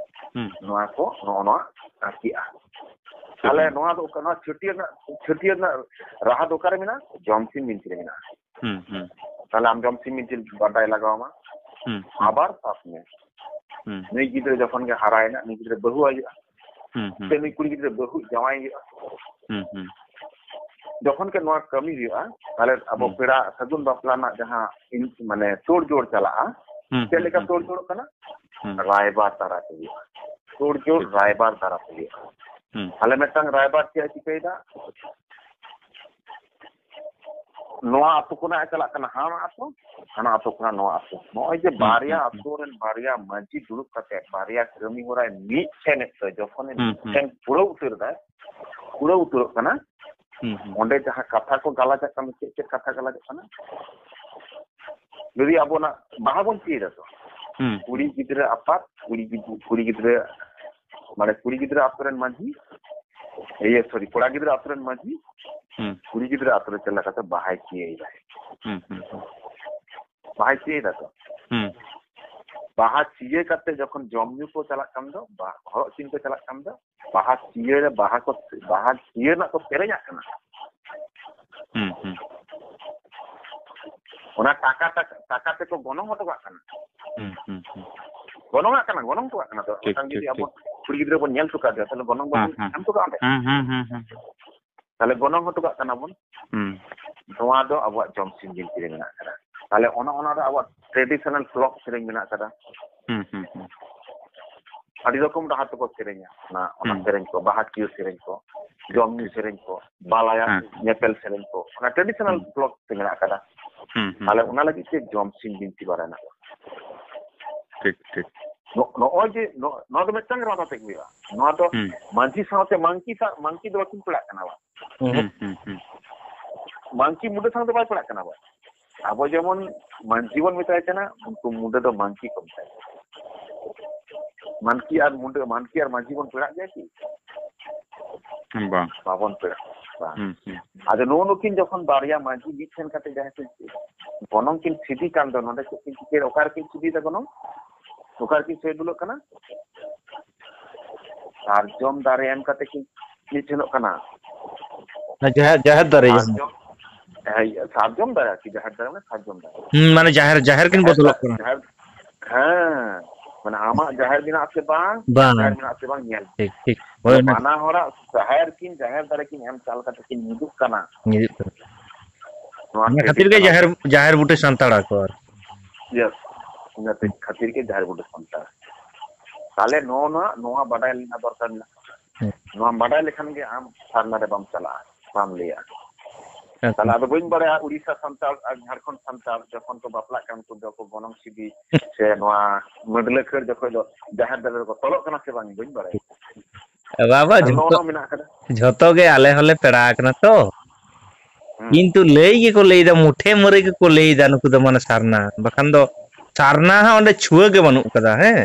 ᱦᱩᱸ᱾ ᱱᱚᱣᱟ ᱠᱚ, ᱱᱚᱜᱼᱚ ᱱᱚᱣᱟ ᱟᱨᱠᱤᱜᱼᱟ᱾ ᱛᱟᱦᱞᱮ ᱦᱩᱸ᱾ ᱱᱚᱣᱟ ᱫᱚ ᱚᱠᱟ, ᱱᱚᱣᱟ ᱪᱷᱟᱹᱴᱭᱟᱹᱨ ᱨᱮᱱᱟᱜ, ᱪᱷᱟᱹᱴᱭᱟᱹᱨ ᱨᱮᱱᱟᱜ ᱨᱟᱦᱟ ᱫᱚ ᱚᱠᱟᱨᱮ ᱢᱮᱱᱟᱜᱼᱟ? ᱡᱚᱢᱥᱤᱢ ᱵᱤᱱᱛᱤ ᱨᱮ ᱢᱮᱱᱟᱜᱼᱟ᱾ ᱦᱩᱸ, ᱦᱩᱸ᱾ ᱛᱟᱦᱞᱮ ᱟᱢ ᱡᱚᱢᱥᱤᱢ ᱵᱤᱱᱛᱤ ᱵᱟᱰᱟᱭ ᱞᱟᱜᱟᱣ ᱟᱢᱟ᱾ ᱦᱩᱸ, ᱦᱩᱸ᱾ ᱟᱵᱟᱨ ᱥᱟᱵ ᱢᱮ᱾ ᱦᱩᱸ᱾ ᱱᱩᱭ ᱜᱤᱫᱽᱨᱟᱹ ᱡᱚᱠᱷᱚᱱ ᱜᱮ ᱦᱟᱨᱟᱭᱮᱱᱟ, ᱱᱩᱭ ᱜᱤᱫᱽᱨᱟᱹ ᱵᱟᱹᱦᱩ ᱟᱭ ᱦᱩᱭᱩᱜᱼᱟ᱾ ᱦᱩᱸ, ᱦᱩᱸ᱾ ᱥᱮ ᱱᱩᱭ ᱠᱩᱲᱤ ᱜᱤᱫᱽᱨᱟᱹ ᱵᱟᱹᱦᱩ ᱡᱟᱶᱟᱭ ᱦᱩᱭᱩᱜᱼᱟ᱾ ᱦᱩᱸ, ᱦᱩᱸ᱾ ᱡᱚᱠᱷᱚᱱ ᱜᱮ ᱱᱚᱣᱟ ᱠᱟᱹᱢᱤ ᱦᱩᱭᱩᱜᱼᱟ, ᱛᱟᱦᱞᱮ ᱟᱵᱚ ᱦᱩᱸ᱾ ᱯᱮᱲᱟ ᱥᱟᱹᱜᱩᱱ ᱵᱟᱯᱞᱟ ᱨᱮᱱᱟᱜ ᱡᱟᱦᱟᱸ ᱤᱱ-, ᱢᱟᱱᱮ ᱛᱳᱲ ᱡᱳᱲ ᱪᱟᱞᱟᱜᱼᱟ, ᱦᱩᱸ, ᱪᱮᱫ ᱦᱩᱸ, ᱞᱮᱠᱟ ᱦᱩᱸ, ᱛᱳᱲ ᱦᱩᱸ᱾ ᱡᱳᱲᱚᱜ ᱠᱟᱱᱟ? ᱦᱩᱸ᱾ ᱨᱟᱭᱵᱟᱨ ᱫᱟᱨᱟ ᱛᱮ ᱦᱩᱭᱩᱜᱼᱟ᱾ ᱛᱳᱲ ᱡᱳᱲ ᱴᱷᱤᱠ᱾ ᱨᱟᱭᱵᱟᱨ ᱫᱟᱨᱟ ᱛᱮ ᱦᱩᱭᱩᱜᱼᱟ᱾ ᱦᱩᱸ᱾ ᱛᱟᱦᱞᱮ ᱢᱤᱫᱴᱟᱝ ᱨᱟᱭᱵᱟᱨ ᱪᱮᱫ ᱮ ᱪᱤᱠᱟᱹᱭᱮᱫᱟ? ᱱᱚᱣᱟ ᱟᱛᱳ ᱠᱷᱚᱱᱟᱜ ᱮ ᱪᱟᱞᱟᱜ ᱠᱟᱱᱟ ᱦᱟᱱᱟ ᱟᱛᱳ, ᱦᱟᱱᱟ ᱟᱛᱳ ᱠᱷᱚᱱᱟᱜ ᱱᱚᱣᱟ ᱟᱛᱳ᱾ ᱱᱚᱜᱼᱚᱭ ᱡᱮ ᱦᱩᱸ, ᱵᱟᱨᱭᱟ ᱦᱩᱸ, ᱦᱩᱸ᱾ ᱟᱛᱳ ᱨᱮᱱ ᱵᱟᱨᱭᱟ ᱢᱟᱹᱡᱷᱤ ᱫᱩᱲᱩᱵ ᱠᱟᱛᱮ ᱵᱟᱨᱭᱟ ᱠᱟᱹᱢᱤ ᱦᱚᱨᱟᱭ ᱢᱤᱫ ᱴᱷᱮᱱ ᱮᱫ ᱫᱚ, ᱡᱚᱠᱷᱚᱱᱮ ᱦᱩᱸ, ᱢᱤᱫ ᱦᱩᱸ᱾ ᱴᱷᱮᱱ ᱯᱩᱨᱟᱹᱣ ᱩᱛᱟᱹᱨ ᱮᱫᱟᱭ, ᱯᱩᱨᱟᱹᱣ ᱩᱛᱟᱹᱨᱚᱜ ᱠᱟᱱᱟ, ᱦᱩᱸ, ᱦᱩᱸ᱾ ᱚᱸᱰᱮ ᱡᱟᱦᱟᱸ ᱠᱟᱛᱷᱟ ᱠᱚ ᱜᱟᱞᱟᱪᱟᱜ ᱠᱟᱱᱟ, ᱪᱮᱫ ᱪᱮᱫ ᱠᱟᱛᱷᱟ ᱜᱟᱞᱟᱪᱟᱜ ᱠᱟᱱᱟ? ᱡᱩᱫᱤ ᱟᱵᱚᱱᱟᱜ ᱵᱟᱦᱟ ᱵᱚᱱ ᱪᱤᱭᱟᱹᱫᱟ ᱛᱚ, ᱦᱩᱸ᱾ ᱠᱩᱲᱤ ᱜᱤᱫᱽᱨᱟᱹ ᱟᱯᱟᱛ, ᱠᱩᱲᱤ ᱜᱤᱫᱽᱨᱟᱹ, ᱠᱩᱲᱤ ᱜᱤᱫᱽᱨᱟᱹ, ᱢᱟᱱᱮ ᱠᱩᱲᱤ ᱜᱤᱫᱽᱨᱟᱹ ᱟᱛᱳ ᱨᱮᱱ ᱢᱟᱹᱡᱷᱤ, ᱤᱭᱟᱹ, ᱥᱚᱨᱤ, ᱠᱚᱲᱟ ᱜᱤᱫᱽᱨᱟᱹ ᱟᱛᱳ ᱨᱮᱱ ᱢᱟᱹᱡᱷᱤ, ᱦᱩᱸ᱾ ᱠᱩᱲᱤ ᱜᱤᱫᱽᱨᱟᱹ ᱟᱛᱳ ᱨᱮ ᱪᱮᱫ ᱞᱮᱠᱟᱛᱮ ᱵᱟᱦᱟᱭ ᱪᱤᱭᱟᱹᱭ ᱫᱟᱭ᱾ ᱦᱩᱸ, ᱦᱩᱸ, ᱦᱩᱸ᱾ ᱵᱟᱦᱟᱭ ᱪᱤᱭᱟᱹᱭ ᱫᱟ ᱛᱚ᱾ ᱦᱩᱸ᱾ ᱵᱟᱦᱟ ᱪᱤᱭᱟᱹ ᱠᱟᱛᱮ ᱡᱚᱠᱷᱚᱱ ᱡᱚᱢ ᱧᱩ ᱠᱚ ᱪᱟᱞᱟᱜ ᱠᱟᱱ ᱫᱚ, ᱵᱟ-, ᱦᱚᱨᱚᱜ ᱪᱤᱱ ᱠᱚ ᱪᱟᱞᱟᱜ ᱠᱟᱱ ᱫᱚ, ᱵᱟᱦᱟ ᱪᱤᱭᱟᱹ ᱨᱮ ᱵᱟᱦᱟ ᱠᱚ, ᱵᱟᱦᱟ ᱪᱤᱭᱟᱹ ᱨᱮᱱᱟᱜ ᱠᱚ ᱯᱮᱨᱮᱡᱟᱜ ᱠᱟᱱᱟ᱾ ᱦᱩᱸ, ᱦᱩᱸ᱾ ᱚᱱᱟ ᱴᱟᱠᱟ, ᱴᱟᱠᱟ, ᱴᱟᱠᱟ ᱛᱮᱠᱚ ᱜᱚᱱᱚᱝ ᱦᱚᱴᱚ ᱠᱟᱜ ᱠᱟᱱᱟ᱾ ᱦᱩᱸ, ᱦᱩᱸ, ᱦᱩᱸ᱾ ᱜᱚᱱᱚᱝ ᱟᱜ ᱠᱟᱱᱟ, ᱜᱚᱱᱚᱝ ᱦᱚᱴᱚ ᱠᱟᱜ ᱠᱟᱱᱟ ᱛᱚ᱾ ᱴᱷᱤᱠ, ᱢᱤᱫᱴᱟᱝ ᱡᱩᱫᱤ ᱴᱷᱤᱠ, ᱟᱵᱚ ᱴᱷᱤᱠ᱾ ᱠᱩᱲᱤ ᱜᱤᱫᱽᱨᱟᱹ ᱵᱚᱱ ᱧᱮᱞ ᱦᱚᱴᱚ ᱠᱟᱫᱮᱭᱟ, ᱛᱟᱦᱞᱮ ᱜᱚᱱᱚᱝ ᱵᱚᱱ ᱦᱮᱸ, ᱦᱮᱸ᱾ ᱮᱢ ᱦᱚᱴᱚ ᱠᱟᱜᱼᱟ ᱚᱸᱰᱮ᱾ ᱦᱮᱸ, ᱦᱮᱸ, ᱦᱮᱸ, ᱦᱮᱸ᱾ ᱛᱟᱦᱞᱮ ᱜᱚᱱᱚᱝ ᱦᱚᱴᱚ ᱠᱟᱜ ᱠᱟᱱᱟ ᱵᱚᱱ᱾ ᱦᱩᱸ᱾ ᱱᱚᱣᱟ ᱫᱚ ᱟᱵᱚᱣᱟᱜ ᱡᱚᱢ ᱥᱤᱢ ᱵᱤᱱᱛᱤ ᱨᱮ ᱢᱮᱱᱟᱜ ᱟᱠᱟᱫᱟ᱾ ᱛᱟᱦᱞᱮ ᱚᱱᱟ, ᱚᱱᱟ ᱫᱚ ᱟᱵᱚᱣᱟᱜ traditional folk ᱥᱮᱨᱮᱧ ᱢᱮᱱᱟᱜ ᱟᱠᱟᱫᱟ᱾ ᱦᱩᱸ, ᱦᱩᱸ, ᱦᱩᱸ᱾ ᱟᱹᱰᱤ ᱨᱚᱠᱚᱢ ᱰᱟᱦᱟᱨ ᱛᱮᱠᱚ ᱥᱮᱨᱮᱧᱟ᱾ ᱚᱱᱟ, ᱚᱱᱟ ᱦᱩᱸ᱾ ᱥᱮᱨᱮᱧ ᱠᱚ, ᱵᱟᱦᱟ ᱠᱤᱭᱟᱹ ᱥᱮᱨᱮᱧ ᱠᱚ, ᱡᱚᱢ ᱧᱩ ᱴᱷᱤᱠ᱾ ᱥᱮᱨᱮᱧ ᱠᱚ, ᱵᱟᱞᱟᱭᱟ ᱦᱮᱸ᱾ ᱧᱮᱯᱮᱞ ᱥᱮᱨᱮᱧ ᱠᱚ, ᱚᱱᱟ traditional ᱦᱩᱸ᱾ folk ᱛᱮ ᱢᱮᱱᱟᱜ ᱟᱠᱟᱫᱟ᱾ ᱦᱩᱸ, ᱦᱩᱸ, ᱛᱟᱦᱞᱮ ᱦᱩᱸ᱾ ᱚᱱᱟ ᱞᱟᱹᱜᱤᱫ ᱛᱮ ᱡᱚᱢ ᱥᱤᱢ ᱵᱤᱱᱛᱤ ᱵᱟᱲᱟ ᱦᱮᱱᱟᱜᱼᱟ᱾ ᱴᱷᱤᱠ, ᱴᱷᱤᱠ᱾ ᱱᱚ-, ᱱᱚᱜᱼᱚᱭ ᱡᱮ ᱱᱚ-, ᱱᱚᱣᱟ ᱫᱚ ᱢᱤᱫᱴᱟᱝ ᱨᱟᱫᱟ ᱛᱮ ᱦᱩᱭᱩᱜᱼᱟ᱾ ᱱᱚᱣᱟ ᱫᱚ ᱦᱩᱸ᱾ ᱢᱟᱹᱡᱷᱤ ᱥᱟᱶᱛᱮ ᱢᱟᱝᱠᱤ ᱥᱟᱶ, ᱢᱟᱝᱠᱤ ᱫᱚ ᱵᱟᱹᱠᱤᱱ ᱯᱮᱲᱟᱜ ᱠᱟᱱᱟ ᱵᱟᱝ᱾ ᱦᱩᱸ, ᱦᱩᱸ, ᱦᱩᱸ᱾ ᱢᱟᱝᱠᱤ ᱢᱩᱰᱟᱹ ᱥᱟᱶ ᱫᱚ ᱵᱟᱭ ᱯᱮᱲᱟᱜ ᱠᱟᱱᱟ ᱵᱟᱝ᱾ ᱟᱵᱚ ᱡᱮᱢᱚᱱ ᱢᱟᱹᱡᱷᱤ ᱵᱚᱱ ᱢᱮᱛᱟᱭ ᱠᱟᱱᱟ, ᱩᱱᱠᱩ ᱢᱩᱰᱟᱹ ᱫᱚ ᱢᱟᱝᱠᱤ ᱠᱚ ᱢᱮᱛᱟᱭ ᱠᱟᱱᱟ᱾ ᱢᱟᱝᱠᱤ ᱟᱨ ᱢᱩᱰᱟᱹ, ᱢᱟᱝᱠᱤ ᱟᱨ ᱢᱟᱹᱡᱷᱤ ᱵᱚᱱ ᱯᱮᱲᱟᱜ ᱜᱮᱭᱟ ᱠᱤ? ᱵᱟᱝ᱾ ᱵᱟᱵᱚᱱ ᱯᱮᱲᱟᱜ ᱠᱟᱱᱟ᱾ ᱵᱟᱝ᱾ ᱦᱩᱸ, ᱦᱩᱸ᱾ ᱟᱫᱚ ᱱᱩᱜᱼᱩ ᱱᱩᱠᱤᱱ ᱡᱚᱠᱷᱚᱱ ᱵᱟᱨᱭᱟ ᱢᱟᱹᱡᱷᱤ ᱢᱤᱫ ᱴᱷᱮᱱ ᱠᱟᱛᱮ ᱡᱟᱦᱟᱸ ᱠᱤᱱ ᱜᱚᱱᱚᱝ ᱠᱤᱱ ᱥᱤᱫᱤ ᱠᱟᱱ ᱫᱚ, ᱱᱚᱰᱮ ᱪᱮᱫ ᱠᱤᱱ ᱪᱤᱠᱟᱹᱭᱟ? ᱚᱠᱟ ᱨᱮᱠᱤᱱ ᱥᱤᱫᱤᱭᱮᱫᱟ ᱜᱚᱱᱚᱝ? ᱚᱠᱟ ᱨᱮᱠᱤᱱ ᱥᱤᱫ ᱫᱩᱞᱚᱜ ᱠᱟᱱᱟ? ᱥᱟᱨᱡᱚᱢ ᱫᱟᱨᱮ ᱮᱢ ᱠᱟᱛᱮ ᱠᱤᱱ ᱢᱤᱫ ᱴᱷᱮᱱᱚᱜ ᱠᱟᱱᱟ᱾ ᱚᱱᱟ ᱡᱟᱦᱮᱨ, ᱡᱟᱦᱮᱨ ᱫᱟᱨᱮ ᱡᱟᱦᱟᱸ᱾ ᱥᱟᱨᱡᱚᱢ, ᱦᱮᱸ, ᱥᱟᱨᱡᱚᱢ ᱫᱟᱨᱮ ᱟᱨᱠᱤ, ᱡᱟᱦᱮᱨ ᱫᱟᱨᱮ ᱢᱟᱱᱮ ᱥᱟᱨᱡᱚᱢ ᱫᱟᱨᱮ᱾ ᱦᱩᱸ, ᱢᱟᱱᱮ ᱡᱟᱦᱮᱨ, ᱡᱟᱦᱮᱨ ᱠᱤᱱ ᱡᱟᱦᱮᱨ ᱵᱚᱫᱚᱞᱚᱜ ᱫᱟ-, ᱠᱟᱱᱟ᱾ ᱡᱟᱦᱮᱨ, ᱦᱮᱸ, ᱢᱟᱱᱮ ᱟᱢᱟᱜ ᱡᱟᱦᱮᱨ ᱢᱮᱱᱟᱜ ᱟᱥᱮ ᱵᱟᱝ, ᱵᱟᱝ᱾ ᱡᱟᱦᱮᱨ ᱢᱮᱱᱟᱜ ᱟᱥᱮ ᱵᱟᱝ ᱧᱮᱞ᱾ ᱴᱷᱤᱠ, ᱴᱷᱤᱠ᱾ ᱦᱳᱭ, ᱚᱱᱟ ᱵᱟᱱᱟ ᱦᱚᱲᱟᱜ ᱡᱟᱦᱮᱨ ᱠᱤᱱ, ᱡᱟᱦᱮᱨ ᱫᱟᱨᱮ ᱠᱤᱱ ᱮᱢ ᱪᱟᱞ ᱠᱟᱛᱮ ᱠᱤᱱ ᱢᱤᱫᱚᱜ ᱠᱟᱱᱟ᱾ ᱢᱤᱫᱚᱜ ᱠᱟᱱᱟ᱾ ᱱᱚᱣᱟ ᱚᱱᱟ ᱠᱷᱟᱹᱛᱤᱨ ᱠᱷᱟᱹᱛᱤᱨ ᱜᱮ ᱠᱟᱱᱟ᱾ ᱡᱟᱦᱮᱨ, ᱡᱟᱦᱮᱨ ᱵᱩᱴᱟᱹ ᱥᱟᱱᱛᱟᱲ ᱟᱠᱚ ᱟᱨ᱾ Yes, ᱤᱱᱟᱹᱛᱮ ᱠᱷᱟᱹᱛᱤᱨ ᱜᱮ ᱡᱟᱦᱮᱨ ᱵᱩᱴᱟᱹ ᱥᱟᱱᱛᱟᱲ᱾ ᱛᱟᱦᱞᱮ ᱱᱚᱜᱼᱚ ᱱᱚᱣᱟ, ᱱᱚᱣᱟ ᱵᱟᱰᱟᱭ ᱨᱮᱱᱟᱜ ᱫᱚᱨᱠᱟᱨ ᱢᱮᱱᱟᱜᱼᱟ᱾ ᱦᱮᱸ᱾ ᱱᱚᱣᱟᱢ ᱵᱟᱰᱟᱭ ᱞᱮᱠᱷᱟᱱ ᱜᱮ ᱟᱢ ᱥᱟᱨᱱᱟ ᱨᱮ ᱵᱟᱢ ᱪᱟᱞᱟᱜᱼᱟ, ᱵᱟᱢ ᱞᱟᱹᱭᱟ᱾ ᱟᱪᱪᱷᱟ᱾ ᱛᱟᱦᱞᱮ ᱟᱫᱚ ᱵᱟᱹᱧ ᱵᱟᱲᱟᱭᱟ ᱩᱲᱤᱥᱥᱟ ᱥᱟᱱᱛᱟᱲ ᱟᱨ ᱡᱷᱟᱲᱠᱷᱚᱸᱰ ᱥᱟᱱᱛᱟᱲ ᱡᱚᱠᱷᱚᱱ ᱠᱚ ᱵᱟᱯᱞᱟᱜ ᱠᱟᱱᱟ, ᱩᱱᱠᱩ ᱫᱚ ᱠᱚ ᱜᱚᱱᱚᱝ ᱥᱤᱫᱤ ᱥᱮ ᱱᱚᱣᱟ ᱢᱟᱹᱰᱞᱟᱹ ᱠᱷᱟᱹᱲ ᱡᱚᱠᱷᱚᱱ ᱫᱚ ᱡᱟᱦᱮᱨ ᱫᱟᱨᱮ ᱨᱮᱠᱚ ᱛᱚᱞᱚᱜ ᱠᱟᱱᱟ ᱥᱮ ᱵᱟᱝ, ᱵᱟᱹᱧ ᱵᱟᱲᱟᱭᱟ᱾ ᱵᱟᱵᱟ, ᱟᱫᱚ ᱱᱚᱜᱼᱚ ᱡᱷᱚᱛᱚ, ᱱᱚᱣᱟ ᱢᱮᱱᱟᱜ ᱟᱠᱟᱫᱟ᱾ ᱡᱷᱚᱛᱚ ᱜᱮ ᱟᱞᱮ ᱦᱚᱸᱞᱮ ᱯᱮᱲᱟ ᱟᱠᱟᱱᱟ ᱛᱚ᱾ ᱦᱩᱸ᱾ ᱠᱤᱱᱛᱩ ᱞᱟᱹᱭ ᱜᱮᱠᱚ ᱞᱟᱹᱭᱫᱟ, ᱢᱩᱴᱷᱮ ᱢᱟᱹᱨᱟᱹᱭ ᱜᱮᱠᱚ ᱞᱟᱹᱭᱫᱟ ᱱᱩᱠᱩ ᱫᱚ, ᱢᱟᱱᱮ ᱥᱟᱨᱱᱟ᱾ ᱵᱟᱠᱷᱟᱱ ᱫᱚ ᱥᱟᱨᱱᱟ ᱦᱚᱸ ᱚᱸᱰᱮ ᱪᱷᱩᱣᱟᱹ ᱜᱮ ᱵᱟᱹᱱᱩᱜ ᱠᱟᱫᱟ, ᱦᱮᱸ᱾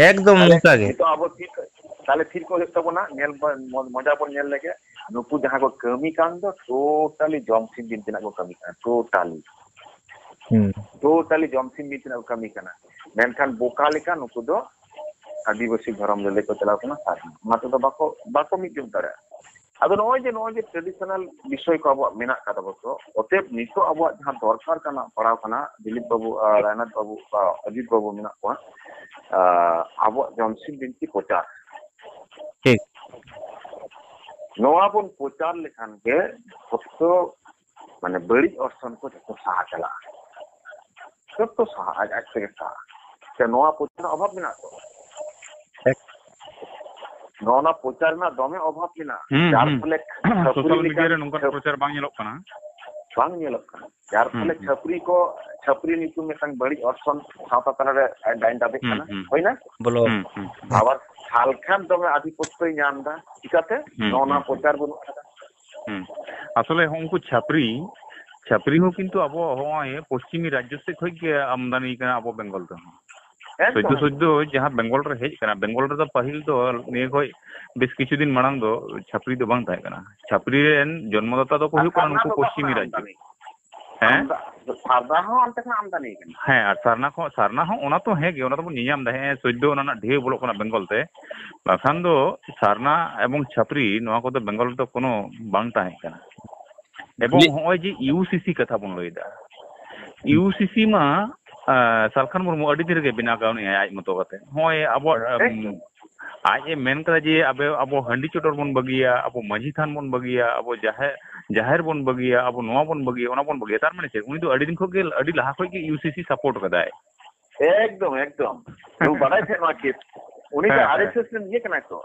ᱮᱠᱫᱚᱢ ᱛᱟᱦᱞᱮ ᱱᱚᱝᱠᱟ ᱜᱮ᱾ ᱱᱤᱛᱚᱜ ᱟᱵᱚ ᱛᱷᱤᱨ, ᱛᱟᱦᱞᱮ ᱛᱷᱤᱨ ᱠᱚ ᱦᱩᱭᱩᱜ ᱛᱟᱵᱚᱱᱟ, ᱧᱮᱞ ᱵᱚ-, ᱢᱚ-, ᱢᱚᱡᱟ ᱵᱚᱱ ᱧᱮᱞ ᱞᱮᱜᱮ᱾ ᱱᱩᱠᱩ ᱡᱟᱦᱟᱸ ᱠᱚ ᱠᱟᱹᱢᱤ ᱠᱟᱱ ᱫᱚ, totally ᱡᱚᱢ ᱥᱤᱢ ᱵᱤᱱᱛᱤ ᱨᱮᱱᱟᱜ ᱠᱚ ᱠᱟᱹᱢᱤ ᱠᱟᱱᱟ, totally᱾ ᱦᱩᱸ᱾ Totally ᱡᱚᱢ ᱥᱤᱢ ᱵᱤᱱᱛᱤ ᱨᱮᱱᱟᱜ ᱠᱚ ᱠᱟᱹᱢᱤ ᱠᱟᱱᱟ᱾ ᱢᱮᱱᱠᱷᱟᱱ ᱵᱚᱠᱟ ᱞᱮᱠᱟ ᱱᱩᱠᱩ ᱫᱚ ᱟᱹᱫᱤᱵᱟᱹᱥᱤ ᱫᱷᱚᱨᱚᱢ ᱞᱟᱹᱞᱟᱹᱭ ᱠᱚ ᱪᱟᱞᱟᱣ ᱠᱟᱱᱟ, ᱥᱟᱨᱱᱟ᱾ ᱚᱱᱟ ᱛᱮᱫᱚ ᱵᱟᱠᱚ, ᱵᱟᱠᱚ ᱢᱤᱫ ᱡᱩᱢ ᱫᱟᱲᱮᱭᱟᱜᱼᱟ᱾ ᱟᱫᱚ ᱱᱚᱜᱼᱚᱭ ᱡᱮ, ᱱᱚᱜᱼᱚᱭ ᱡᱮ traditional ᱵᱤᱥᱚᱭ ᱠᱚ ᱟᱵᱚᱣᱟᱜ ᱢᱮᱱᱟᱜ ᱠᱟᱫᱟ ᱵᱚᱛᱚ, ᱚᱛᱮᱵ ᱱᱤᱛᱚᱜ ᱟᱵᱚᱣᱟᱜ ᱡᱟᱦᱟᱸ ᱫᱚᱨᱠᱟᱨ ᱠᱟᱱᱟ, ᱯᱟᱲᱟᱣ ᱠᱟᱱᱟ, ᱫᱤᱞᱤᱯ ᱵᱟᱹᱵᱩ, ᱟᱨ ᱨᱟᱭᱱᱟᱛᱷ ᱵᱟᱹᱵᱩ, ᱟᱨ ᱚᱡᱤᱛ ᱵᱟᱹᱵᱩ ᱢᱮᱱᱟᱜ ᱠᱚᱣᱟ, ᱟᱨ ᱟᱵᱚᱣᱟᱜ ᱡᱚᱢᱥᱤᱢ ᱵᱤᱱᱛᱤ ᱯᱨᱚᱪᱟᱨ᱾ ᱴᱷᱤᱠ᱾ ᱱᱚᱣᱟ ᱵᱚᱱ ᱯᱨᱚᱪᱟᱨ ᱞᱮᱠᱷᱟᱱ ᱜᱮ ᱡᱷᱚᱛᱚ, ᱢᱟᱱᱮ, ᱵᱟᱹᱲᱤᱡ ᱚᱨᱥᱚᱝ ᱠᱚ ᱡᱷᱚᱛᱚ ᱥᱟᱦᱟ ᱪᱟᱞᱟᱜᱼᱟ, ᱡᱷᱚᱛᱚ ᱥᱟᱦᱟ, ᱟᱡ ᱟᱡ ᱛᱮᱜᱮ ᱥᱟᱦᱟ᱾ ᱥᱮ ᱱᱚᱣᱟ ᱯᱨᱚᱪᱟᱨ ᱨᱮᱱᱟᱜ ᱚᱵᱷᱟᱵ ᱢᱮᱱᱟᱜ ᱛᱚ? ᱴᱷᱤᱠ᱾ ᱱᱚᱣᱟ ᱯᱨᱚᱪᱟᱨ ᱨᱮᱱᱟᱜ ᱫᱚᱢᱮ ᱚᱵᱷᱟᱵ ᱢᱮᱱᱟᱜᱼᱟ, ᱦᱩᱸ, ᱡᱟᱨ ᱦᱩᱸ᱾ ᱯᱷᱚᱞᱮ ᱪᱷᱟᱹᱯᱨᱤ ᱥᱳᱥᱟᱞ ᱢᱤᱰᱤᱭᱟ ᱞᱮᱠᱟᱱ ᱨᱮ ᱱᱚᱝᱠᱟᱱ ᱪᱷᱟᱹᱯ- ᱯᱨᱚᱪᱟᱨ ᱵᱟᱝ ᱧᱮᱞᱚᱜ ᱠᱟᱱᱟ᱾ ᱵᱟᱝ ᱧᱮᱞᱚᱜ ᱠᱟᱱᱟ᱾ ᱡᱟᱨ ᱦᱩᱸ, ᱯᱷᱚᱞᱮ ᱦᱩᱸ᱾ ᱪᱷᱟᱹᱯᱨᱤ ᱠᱚ, ᱪᱷᱟᱹᱯᱨᱤ ᱧᱩᱛᱩᱢ ᱢᱤᱫᱴᱟᱝ ᱵᱟᱹᱲᱤᱡ ᱚᱨᱥᱚᱝ ᱥᱟᱶᱛᱟ ᱛᱟᱞᱟᱨᱮ ᱰᱟᱭᱤᱱ ᱰᱟᱵᱮᱜ ᱦᱩᱸ, ᱠᱟᱱᱟ᱾ ᱦᱩᱸ᱾ ᱦᱳᱭ ᱱᱟ? ᱵᱚᱞᱚ ᱦᱩᱸ, ᱦᱩᱸ, ᱦᱩᱸ᱾ ᱟᱵᱟᱨ ᱥᱟᱞᱠᱷᱟᱱ ᱫᱚᱢᱮ ᱟᱫᱷᱤᱯᱚᱛᱛᱚᱭ ᱧᱟᱢ ᱮᱫᱟ᱾ ᱪᱤᱠᱟᱛᱮ? ᱦᱩᱸ, ᱱᱚᱜᱼᱚ ᱱᱚᱣᱟ ᱦᱩᱸ᱾ ᱯᱨᱚᱪᱟᱨ ᱵᱟᱹᱱᱩᱜ ᱟᱠᱟᱫᱟ᱾ ᱦᱩᱸ᱾ ᱟᱥᱚᱞᱮ ᱦᱚᱸ ᱩᱱᱠᱩ ᱪᱷᱟᱯᱨᱤ, ᱪᱷᱟᱯᱨᱤ ᱦᱚᱸ ᱠᱤᱱᱛᱩ ᱟᱵᱚ ᱦᱚᱸᱜᱼᱚᱭ ᱯᱚᱥᱪᱤᱢᱤ ᱨᱟᱡᱽᱡᱚ ᱥᱮᱫ ᱠᱷᱚᱡ ᱜᱮ ᱟᱢᱫᱟᱱᱤ ᱠᱟᱱᱟ ᱟᱵᱚ ᱵᱮᱝᱜᱚᱞ ᱨᱮᱦᱚᱸ᱾ ᱮᱠᱫᱚᱢ᱾ ᱥᱚᱫᱽᱫᱚ ᱥᱚᱫᱽᱫᱚ ᱡᱟᱦᱟᱸ ᱵᱮᱝᱜᱚᱞ ᱨᱮ ᱦᱮᱡ ᱠᱟᱱᱟ, ᱵᱮᱝᱜᱚᱞ ᱨᱮᱫᱚ ᱯᱟᱹᱦᱤᱞ ᱫᱚ ᱱᱤᱭᱟᱹ ᱠᱷᱚᱡ ᱵᱮᱥ ᱠᱤᱪᱷᱩ ᱫᱤᱱ ᱢᱟᱲᱟᱝ ᱫᱚ ᱪᱷᱟᱯᱨᱤ ᱫᱚ ᱵᱟᱝ ᱛᱟᱦᱮᱸ ᱠᱟᱱᱟ᱾ ᱪᱷᱟᱯᱨᱤ ᱨᱮᱱ ᱡᱚᱱᱢᱚᱫᱟᱛᱟ ᱫᱚᱠᱚ ᱦᱩᱭᱩᱜ ᱠᱟᱱᱟ ᱥᱟᱨᱱᱟ ᱱᱩᱠᱩ ᱫᱚ ᱯᱚᱥᱪᱤᱢᱤ ᱛᱚᱠᱷᱚᱱ ᱨᱟᱡᱽᱡᱚ᱾ ᱟᱢᱫᱟᱱᱤ᱾ ᱦᱮᱸ? ᱟᱢᱫᱟ-, ᱥᱟᱨᱱᱟ ᱦᱚᱸ ᱚᱱᱛᱮ ᱠᱷᱚᱱᱟᱜ ᱟᱢᱫᱟᱱᱤ ᱠᱟᱱᱟ᱾ ᱦᱮᱸ, ᱟᱨ ᱥᱟᱨᱱᱟ ᱠᱷᱚᱱ, ᱥᱟᱨᱱᱟ ᱦᱚᱸ ᱚᱱᱟ ᱛᱚ ᱦᱮᱸ ᱜᱮ, ᱚᱱᱟ ᱫᱚᱵᱚᱱ ᱧᱮᱧᱟᱢ ᱮᱫᱟ᱾ ᱦᱮᱸ, ᱥᱚᱫᱽᱫᱚ ᱚᱱᱟ ᱨᱮᱱᱟᱜ ᱰᱷᱮᱣ ᱵᱚᱞᱚᱜ ᱠᱟᱱᱟ ᱵᱮᱝᱜᱚᱞ ᱛᱮ᱾ ᱵᱟᱠᱷᱟᱱ ᱫᱚ ᱥᱟᱨᱱᱟ ᱮᱵᱚᱝ ᱪᱷᱟᱯᱨᱤ ᱱᱚᱣᱟ ᱠᱚᱫᱚ ᱵᱮᱝᱜᱚᱞ ᱨᱮᱫᱚ ᱠᱳᱱᱳ ᱵᱟᱝ ᱛᱟᱦᱮᱸ ᱠᱟᱱᱟ᱾ ᱮᱵᱚᱝ ᱡᱮ- ᱦᱚᱸᱜᱼᱚᱭ ᱡᱮ ᱤᱭᱩ ᱥᱤ ᱥᱤ ᱠᱟᱛᱷᱟ ᱵᱚᱱ ᱞᱟᱹᱭᱫᱟ, ᱤᱭᱩ ᱥᱤ ᱥᱤ ᱢᱟ, ᱟᱸ, ᱥᱟᱞᱠᱷᱟᱱ ᱢᱩᱨᱢᱩ ᱟᱹᱰᱤ ᱫᱤᱱ ᱨᱮᱜᱮ ᱵᱮᱱᱟᱣ ᱠᱟᱣᱱᱤᱡ ᱟᱡ ᱢᱚᱛᱚ ᱠᱟᱛᱮ᱾ ᱦᱚᱸᱜᱼᱚᱭ ᱟᱵᱚᱣᱟᱜ, ᱟᱢ, ᱮᱠᱫᱚᱢ᱾ ᱟᱡ ᱮ ᱢᱮᱱ ᱠᱟᱫᱟ ᱡᱮ ᱟᱵᱮ, ᱟᱵᱚ ᱦᱟᱺᱰᱤ ᱪᱚᱰᱚᱨ ᱵᱚᱱ ᱵᱟᱹᱜᱤᱭᱟ, ᱟᱵᱚ ᱢᱟᱹᱡᱷᱤ ᱛᱷᱟᱱ ᱵᱚᱱ ᱵᱟᱹᱜᱤᱭᱟ, ᱟᱵᱚ ᱡᱟᱦᱮᱨ, ᱡᱟᱦᱮᱨ ᱵᱚᱱ ᱵᱟᱹᱜᱤᱭᱟ, ᱟᱵᱚ ᱱᱚᱣᱟ ᱵᱚᱱ ᱵᱟᱹᱜᱤᱭᱟ, ᱚᱱᱟ ᱵᱚᱱ ᱵᱟᱹᱜᱤᱭᱟ᱾ ᱛᱟᱨ ᱢᱟᱱᱮ ᱪᱮᱫ? ᱩᱱᱤ ᱫᱚ ᱟᱹᱰᱤ ᱫᱤᱱ ᱠᱷᱚᱱ ᱜᱮ, ᱟᱹᱰᱤ ᱞᱟᱦᱟ ᱠᱷᱚᱱ ᱜᱮ ᱤᱭᱩ ᱥᱤ ᱥᱤ ᱥᱟᱯᱳᱨᱴ ᱠᱟᱫᱟᱭ᱾ ᱮᱠᱫᱚᱢ, ᱮᱠᱫᱚᱢ᱾ ᱱᱩᱭ ᱵᱟᱰᱟᱭ ᱛᱟᱦᱮᱸ ᱱᱚᱣᱟ ᱠᱮᱥ᱾ ᱩᱱᱤ ᱫᱚ ᱦᱮᱸ, ᱦᱮᱸ᱾ ᱟᱨ ᱮᱥ ᱮᱥ ᱨᱮᱱ ᱤᱭᱟᱹ ᱠᱟᱱᱟᱭ ᱛᱚ᱾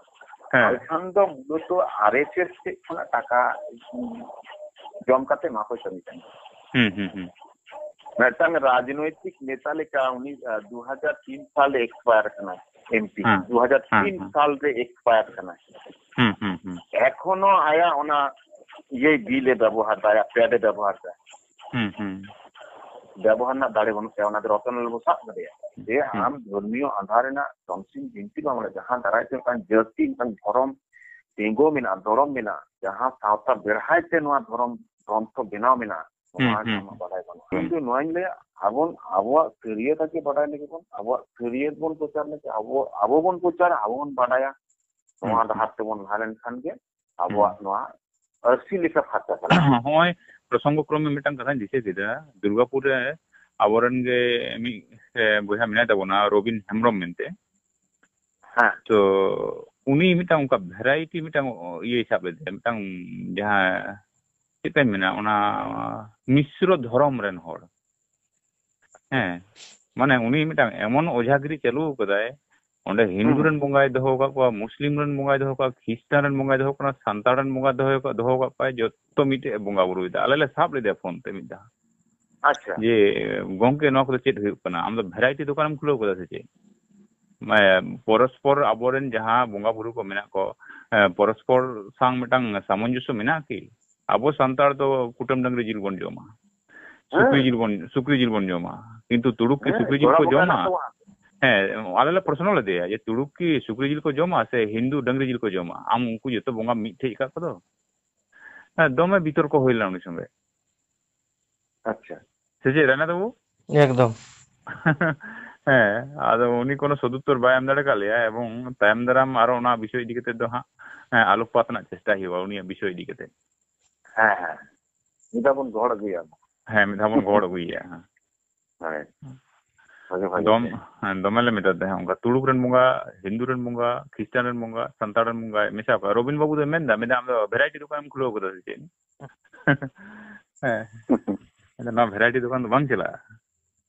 ᱦᱮᱸ᱾ ᱥᱟᱞᱠᱷᱟᱱ ᱫᱚ ᱢᱩᱞᱚᱛᱚ ᱟᱨ ᱮᱥ ᱮᱥ ᱥᱮᱫ ᱠᱷᱚᱱᱟᱜ ᱴᱟᱠᱟ ᱡᱚᱢ ᱠᱟᱛᱮ ᱱᱚᱣᱟ ᱠᱚᱭ ᱠᱟᱹᱢᱤ ᱠᱟᱱᱟ᱾ ᱦᱩᱸ, ᱦᱩᱸ, ᱦᱩᱸ᱾ ᱢᱤᱫᱴᱟᱝ ᱨᱟᱡᱽᱱᱳᱭᱛᱤᱠ ᱱᱮᱛᱟ ᱞᱮᱠᱟ ᱩᱱᱤ, ᱟᱸ, ᱫᱩ ᱦᱟᱡᱟᱨ ᱛᱤᱱ ᱥᱟᱞ ᱨᱮ ᱮᱠᱥᱯᱟᱭᱟᱨ ᱠᱟᱱᱟᱭ, ᱮᱢ ᱯᱤ᱾ ᱦᱮᱸ, ᱫᱩ ᱦᱟᱡᱟᱨ ᱛᱤᱱ ᱦᱮᱸ, ᱦᱮᱸ᱾ ᱥᱟᱞ ᱨᱮ ᱮᱠᱥᱯᱟᱭᱟᱨ ᱠᱟᱱᱟᱭ᱾ ᱦᱩᱸ, ᱦᱩᱸ, ᱦᱩᱸ᱾ ᱮᱠᱷᱚᱱᱳ ᱟᱭᱟᱜ ᱚᱱᱟ ᱤᱭᱟᱹ ᱵᱤᱞ ᱮ ᱵᱮᱵᱚᱦᱟᱨ ᱫᱟ, ᱟᱭᱟᱜ ᱯᱮᱰ ᱮ ᱵᱮᱵᱚᱦᱟᱨ ᱫᱟ᱾ ᱦᱩᱸ, ᱦᱩᱸ᱾ ᱵᱮᱵᱚᱦᱟᱨ ᱨᱮᱱᱟᱜ ᱫᱟᱲᱮ ᱵᱟᱹᱱᱩᱜ ᱛᱟᱭᱟ, ᱚᱱᱟ ᱫᱚ ᱨᱚᱛᱚᱱ ᱞᱟᱞ ᱵᱚ ᱥᱟᱵ ᱫᱟᱲᱮᱭᱟᱜᱼᱟ᱾ ᱡᱮ ᱦᱩᱸ᱾ ᱟᱢ ᱫᱷᱚᱨᱢᱤᱭᱚ ᱟᱸᱫᱷᱟ ᱨᱮᱱᱟᱜ ᱡᱚᱢᱥᱤᱢ ᱵᱤᱱᱛᱤ ᱵᱟᱝ, ᱢᱟᱱᱮ ᱡᱟᱦᱟᱸ ᱫᱟᱨᱟᱭ ᱛᱮ ᱢᱤᱫᱴᱟᱝ ᱡᱟᱹᱛᱤ, ᱢᱤᱫᱴᱟᱝ ᱫᱷᱚᱨᱚᱢ ᱛᱤᱸᱜᱩ ᱢᱮᱱᱟᱜᱼᱟ, ᱫᱷᱚᱨᱚᱢ ᱢᱮᱱᱟᱜᱼᱟ, ᱡᱟᱦᱟᱸ ᱥᱟᱶᱛᱟ ᱵᱮᱲᱦᱟᱭ ᱛᱮ ᱱᱚᱣᱟ ᱫᱷᱚᱨᱚᱢ ᱜᱨᱚᱱᱛᱷᱚ ᱵᱮᱱᱟᱣ ᱢᱮᱱᱟᱜᱼᱟ, ᱱᱚᱣᱟ ᱦᱩᱸ, ᱦᱩᱸ᱾ ᱟᱢᱟᱜ ᱵᱟᱰᱟᱭ ᱵᱟᱹᱱᱩᱜᱼᱟ᱾ ᱦᱩᱸ᱾ ᱤᱧ ᱫᱚ ᱱᱚᱣᱟᱧ ᱞᱟᱹᱭᱟ, ᱟᱵᱚ, ᱟᱵᱚᱣᱟᱜ ᱥᱟᱹᱨᱭᱟᱹᱛ ᱟᱜᱮ ᱵᱟᱰᱟᱭ ᱞᱟᱹᱜᱤᱫ ᱵᱚᱱ, ᱟᱵᱚᱣᱟᱜ ᱥᱟᱹᱨᱭᱟᱹᱛ ᱵᱚᱱ ᱯᱨᱚᱪᱟᱨ ᱞᱟᱹᱜᱤᱫ, ᱟᱵᱚ, ᱟᱵᱚ ᱵᱚᱱ ᱯᱨᱚᱪᱟᱨᱟ, ᱟᱵᱚ ᱵᱚᱱ ᱵᱟᱰᱟᱭᱟ, ᱱᱚᱣᱟ ᱦᱩᱸ, ᱦᱩᱸ᱾ ᱰᱟᱦᱟᱨ ᱛᱮᱵᱚᱱ ᱞᱟᱦᱟ ᱞᱮᱱᱠᱷᱟᱱ ᱜᱮ ᱟᱵᱚᱣᱟᱜ ᱱᱚᱣᱟ ᱟᱹᱨᱥᱤ ᱞᱮᱠᱟ ᱯᱷᱟᱨᱪᱟ ᱪᱟᱞᱟᱜ᱾ ᱦᱚᱸᱜᱼᱚᱭ ᱯᱨᱚᱥᱚᱝᱜᱚ ᱠᱨᱚᱢᱮ ᱢᱤᱫᱴᱟᱝ ᱠᱟᱛᱷᱟᱧ ᱫᱤᱥᱟᱹ ᱠᱮᱫᱟ, ᱫᱩᱨᱜᱟᱯᱩᱨ ᱨᱮ ᱟᱵᱚᱨᱮᱱ ᱜᱮ ᱢᱤᱫ, ᱮ, ᱵᱚᱭᱦᱟ ᱢᱮᱱᱟᱭ ᱛᱟᱵᱚᱱᱟ, ᱨᱚᱵᱤᱱ ᱦᱮᱢᱵᱨᱚᱢ ᱢᱮᱱᱛᱮ᱾ ᱦᱮᱸ᱾ ᱛᱚ ᱩᱱᱤ ᱢᱤᱫᱴᱟᱝ ᱚᱱᱠᱟ ᱵᱷᱮᱨᱟᱭᱴᱤ ᱢᱤᱫᱴᱟᱝ ᱤᱭᱟᱹᱭ ᱥᱟᱵ ᱞᱮᱫᱟ, ᱢᱤᱫᱴᱟᱝ ᱡᱟᱦᱟᱸ ᱪᱮᱫ ᱠᱟᱧ ᱢᱮᱱᱟ, ᱚᱱᱟ ᱢᱤᱥᱨᱚ ᱫᱷᱚᱨᱚᱢ ᱨᱮᱱ ᱦᱚᱲ᱾ ᱦᱮᱸ, ᱢᱟᱱᱮ ᱩᱱᱤ ᱢᱤᱫᱴᱟᱝ ᱮᱢᱚᱱ ᱚᱡᱷᱟᱜᱤᱨᱤ ᱪᱟᱹᱞᱩ ᱟᱠᱟᱫᱟᱭ, ᱚᱸᱰᱮ ᱦᱤᱱᱫᱩ ᱦᱩᱸ᱾ ᱨᱮᱱ ᱵᱚᱸᱜᱟᱭ ᱫᱚᱦᱚ ᱟᱠᱟᱫ ᱠᱚᱣᱟ, ᱢᱩᱥᱞᱤᱢ ᱨᱮᱱ ᱵᱚᱸᱜᱟᱭ ᱫᱚᱦᱚ ᱠᱚᱣᱟ, ᱠᱷᱨᱤᱥᱴᱟᱱ ᱨᱮᱱ ᱵᱚᱸᱜᱟᱭ ᱫᱚᱦᱚ ᱠᱟᱱᱟ, ᱥᱟᱱᱛᱟᱲ ᱨᱮᱱ ᱵᱚᱸᱜᱟ ᱫᱚᱦᱚ ᱟᱠᱟᱫ, ᱫᱚᱦᱚ ᱟᱠᱟᱫ ᱠᱚᱣᱟᱭ, ᱡᱚᱛᱚ ᱢᱤᱫᱴᱮᱡ ᱮ ᱵᱚᱸᱜᱟ ᱵᱩᱨᱩᱭᱮᱫᱟ᱾ ᱟᱞᱮ ᱞᱮ ᱥᱟᱵ ᱞᱮᱫᱮᱭᱟ ᱯᱷᱳᱱ ᱛᱮ ᱢᱤᱫ ᱫᱷᱟᱣ᱾ ᱟᱪᱪᱷᱟ᱾ ᱡᱮ, "ᱜᱚᱝᱠᱮ, ᱱᱚᱣᱟ ᱠᱚᱫᱚ ᱪᱮᱫ ᱦᱩᱭᱩᱜ ᱠᱟᱱᱟ? ᱟᱢ ᱫᱚ ᱵᱷᱮᱨᱟᱭᱴᱤ ᱫᱚᱠᱟᱱᱮᱢ ᱠᱷᱩᱞᱟᱹᱣ ᱠᱟᱫᱟ ᱥᱮ ᱪᱮᱫ?" ᱢᱟᱱᱮ, ᱯᱚᱨᱚᱥᱯᱚᱨ ᱟᱵᱚᱨᱮᱱ ᱡᱟᱦᱟᱸ ᱵᱚᱸᱜᱟ ᱵᱩᱨᱩ ᱠᱚ ᱢᱮᱱᱟᱜ ᱠᱚ, ᱮ, ᱯᱚᱨᱚᱥᱯᱚᱨ ᱥᱟᱶ ᱢᱤᱫᱴᱟᱝ ᱥᱟᱢᱚᱧᱡᱚᱥᱥᱚ ᱢᱮᱱᱟᱜᱼᱟ ᱠᱤ? ᱟᱵᱚ ᱥᱟᱱᱛᱟᱲ ᱫᱚ ᱠᱩᱴᱟᱹᱢ ᱰᱟᱹᱝᱨᱤ ᱡᱤᱞ ᱵᱚᱱ ᱡᱚᱢᱟ, ᱥᱩᱠᱨᱤ ᱦᱮᱸ᱾ ᱡᱤᱞ ᱵᱚᱱ, ᱥᱩᱠᱨᱤ ᱡᱤᱞ ᱵᱚᱱ ᱡᱚᱢᱟ, ᱠᱤᱱᱛᱩ ᱛᱩᱲᱩᱠ ᱠᱤ ᱦᱮᱸ, ᱥᱩᱠᱨᱤ ᱡᱤᱞ ᱜᱚᱲᱚ ᱠᱚ ᱵᱚᱸᱜᱟ ᱡᱚᱢᱟ? ᱢᱮᱱᱟᱜ ᱛᱟᱵᱚᱱᱟ᱾ ᱦᱮᱸ, ᱟᱞᱮ ᱞᱮ ᱯᱨᱚᱥᱱᱚ ᱞᱮᱫᱮᱭᱟ ᱡᱮ, "ᱛᱩᱲᱩᱠ ᱠᱤ ᱥᱩᱠᱨᱤ ᱡᱤᱞ ᱠᱚ ᱡᱚᱢᱟ ᱥᱮ ᱦᱤᱱᱫᱩ ᱰᱟᱹᱝᱨᱤ ᱡᱤᱞ ᱠᱚ ᱡᱚᱢᱟ? ᱟᱢ ᱩᱱᱠᱩ ᱡᱚᱛᱚ ᱵᱚᱸᱜᱟ ᱢᱤᱫ ᱴᱷᱮᱡ ᱟᱠᱟᱫ ᱠᱚᱫᱚ?" ᱦᱮᱸ, ᱫᱚᱢᱮ ᱵᱤᱛᱚᱨᱠᱚ ᱦᱩᱭ ᱞᱮᱱᱟ ᱩᱱᱤ ᱥᱚᱸᱜᱮ᱾ ᱟᱪᱪᱷᱟ᱾ ᱥᱮ ᱪᱮᱫ, ᱨᱟᱭᱱᱟᱛᱷ ᱵᱟᱹᱵᱩ? ᱮᱠᱫᱚᱢ᱾ ᱦᱮᱸ, ᱟᱫᱚ ᱩᱱᱤ ᱠᱳᱱᱳ ᱥᱚᱫᱩᱛᱛᱚᱨ ᱵᱟᱭ ᱮᱢ ᱫᱟᱲᱮ ᱠᱟᱜ ᱞᱮᱭᱟ, ᱮᱵᱚᱝ ᱛᱟᱭᱚᱢ ᱫᱟᱨᱟᱢ ᱟᱨᱚ ᱚᱱᱟ ᱵᱤᱥᱚᱭ ᱤᱫᱤ ᱠᱟᱛᱮ ᱫᱚ ᱦᱟᱸᱜ, ᱦᱮᱸ, ᱟᱞᱳᱠᱯᱟᱛ ᱨᱮᱱᱟᱜ ᱪᱮᱥᱴᱟᱭ ᱦᱩᱭᱩᱜᱼᱟ, ᱩᱱᱤᱭᱟᱜ ᱵᱤᱥᱚᱭ ᱤᱫᱤ ᱠᱟᱛᱮ᱾ ᱦᱮᱸ, ᱦᱮᱸ᱾ ᱢᱤᱫ ᱫᱷᱟᱣ ᱵᱚᱱ ᱜᱚᱦᱚᱲ ᱟᱹᱜᱩᱭᱟ᱾ ᱦᱮᱸ, ᱢᱤᱫ ᱫᱷᱟᱣ ᱵᱚᱱ ᱜᱚᱦᱚᱲ ᱟᱹᱜᱩᱭᱮᱭᱟ, ᱦᱮᱸ᱾ ᱦᱳᱭ᱾ ᱵᱷᱟᱜᱮ, ᱵᱷᱟᱜᱮ ᱫᱚᱢ-, ᱛᱮ᱾ ᱦᱮᱸ, ᱫᱚᱢᱮ ᱞᱮ ᱢᱮᱛᱟ ᱫᱮᱭᱟ, ᱚᱱᱠᱟ ᱛᱩᱲᱩᱠ ᱨᱮᱱ ᱵᱚᱸᱜᱟ, ᱦᱤᱱᱫᱩ ᱨᱮᱱ ᱵᱚᱸᱜᱟ, ᱠᱷᱨᱤᱥᱴᱟᱱ ᱨᱮᱱ ᱵᱚᱸᱜᱟ, ᱥᱟᱱᱛᱟᱲ ᱨᱮᱱ ᱵᱚᱸᱜᱟ, ᱢᱮᱥᱟ ᱠᱚᱣᱟ᱾ ᱨᱚᱵᱤᱱ ᱵᱟᱹᱵᱩ ᱫᱚᱭ ᱢᱮᱱᱫᱟ, ᱢᱮᱱᱫᱟ, "ᱟᱢ ᱫᱚ ᱵᱷᱮᱨᱟᱭᱴᱤ ᱫᱚᱠᱟᱱᱮᱢ ᱠᱷᱩᱞᱟᱹᱣ ᱠᱟᱫᱟ ᱥᱮ ᱪᱮᱫ?" ᱦᱮᱸ᱾ ᱟᱫᱚ ᱱᱚᱣᱟ ᱵᱷᱮᱨᱟᱭᱴᱤ ᱫᱚᱠᱟᱱ ᱫᱚ ᱵᱟᱝ ᱪᱟᱞᱟᱜᱼᱟ᱾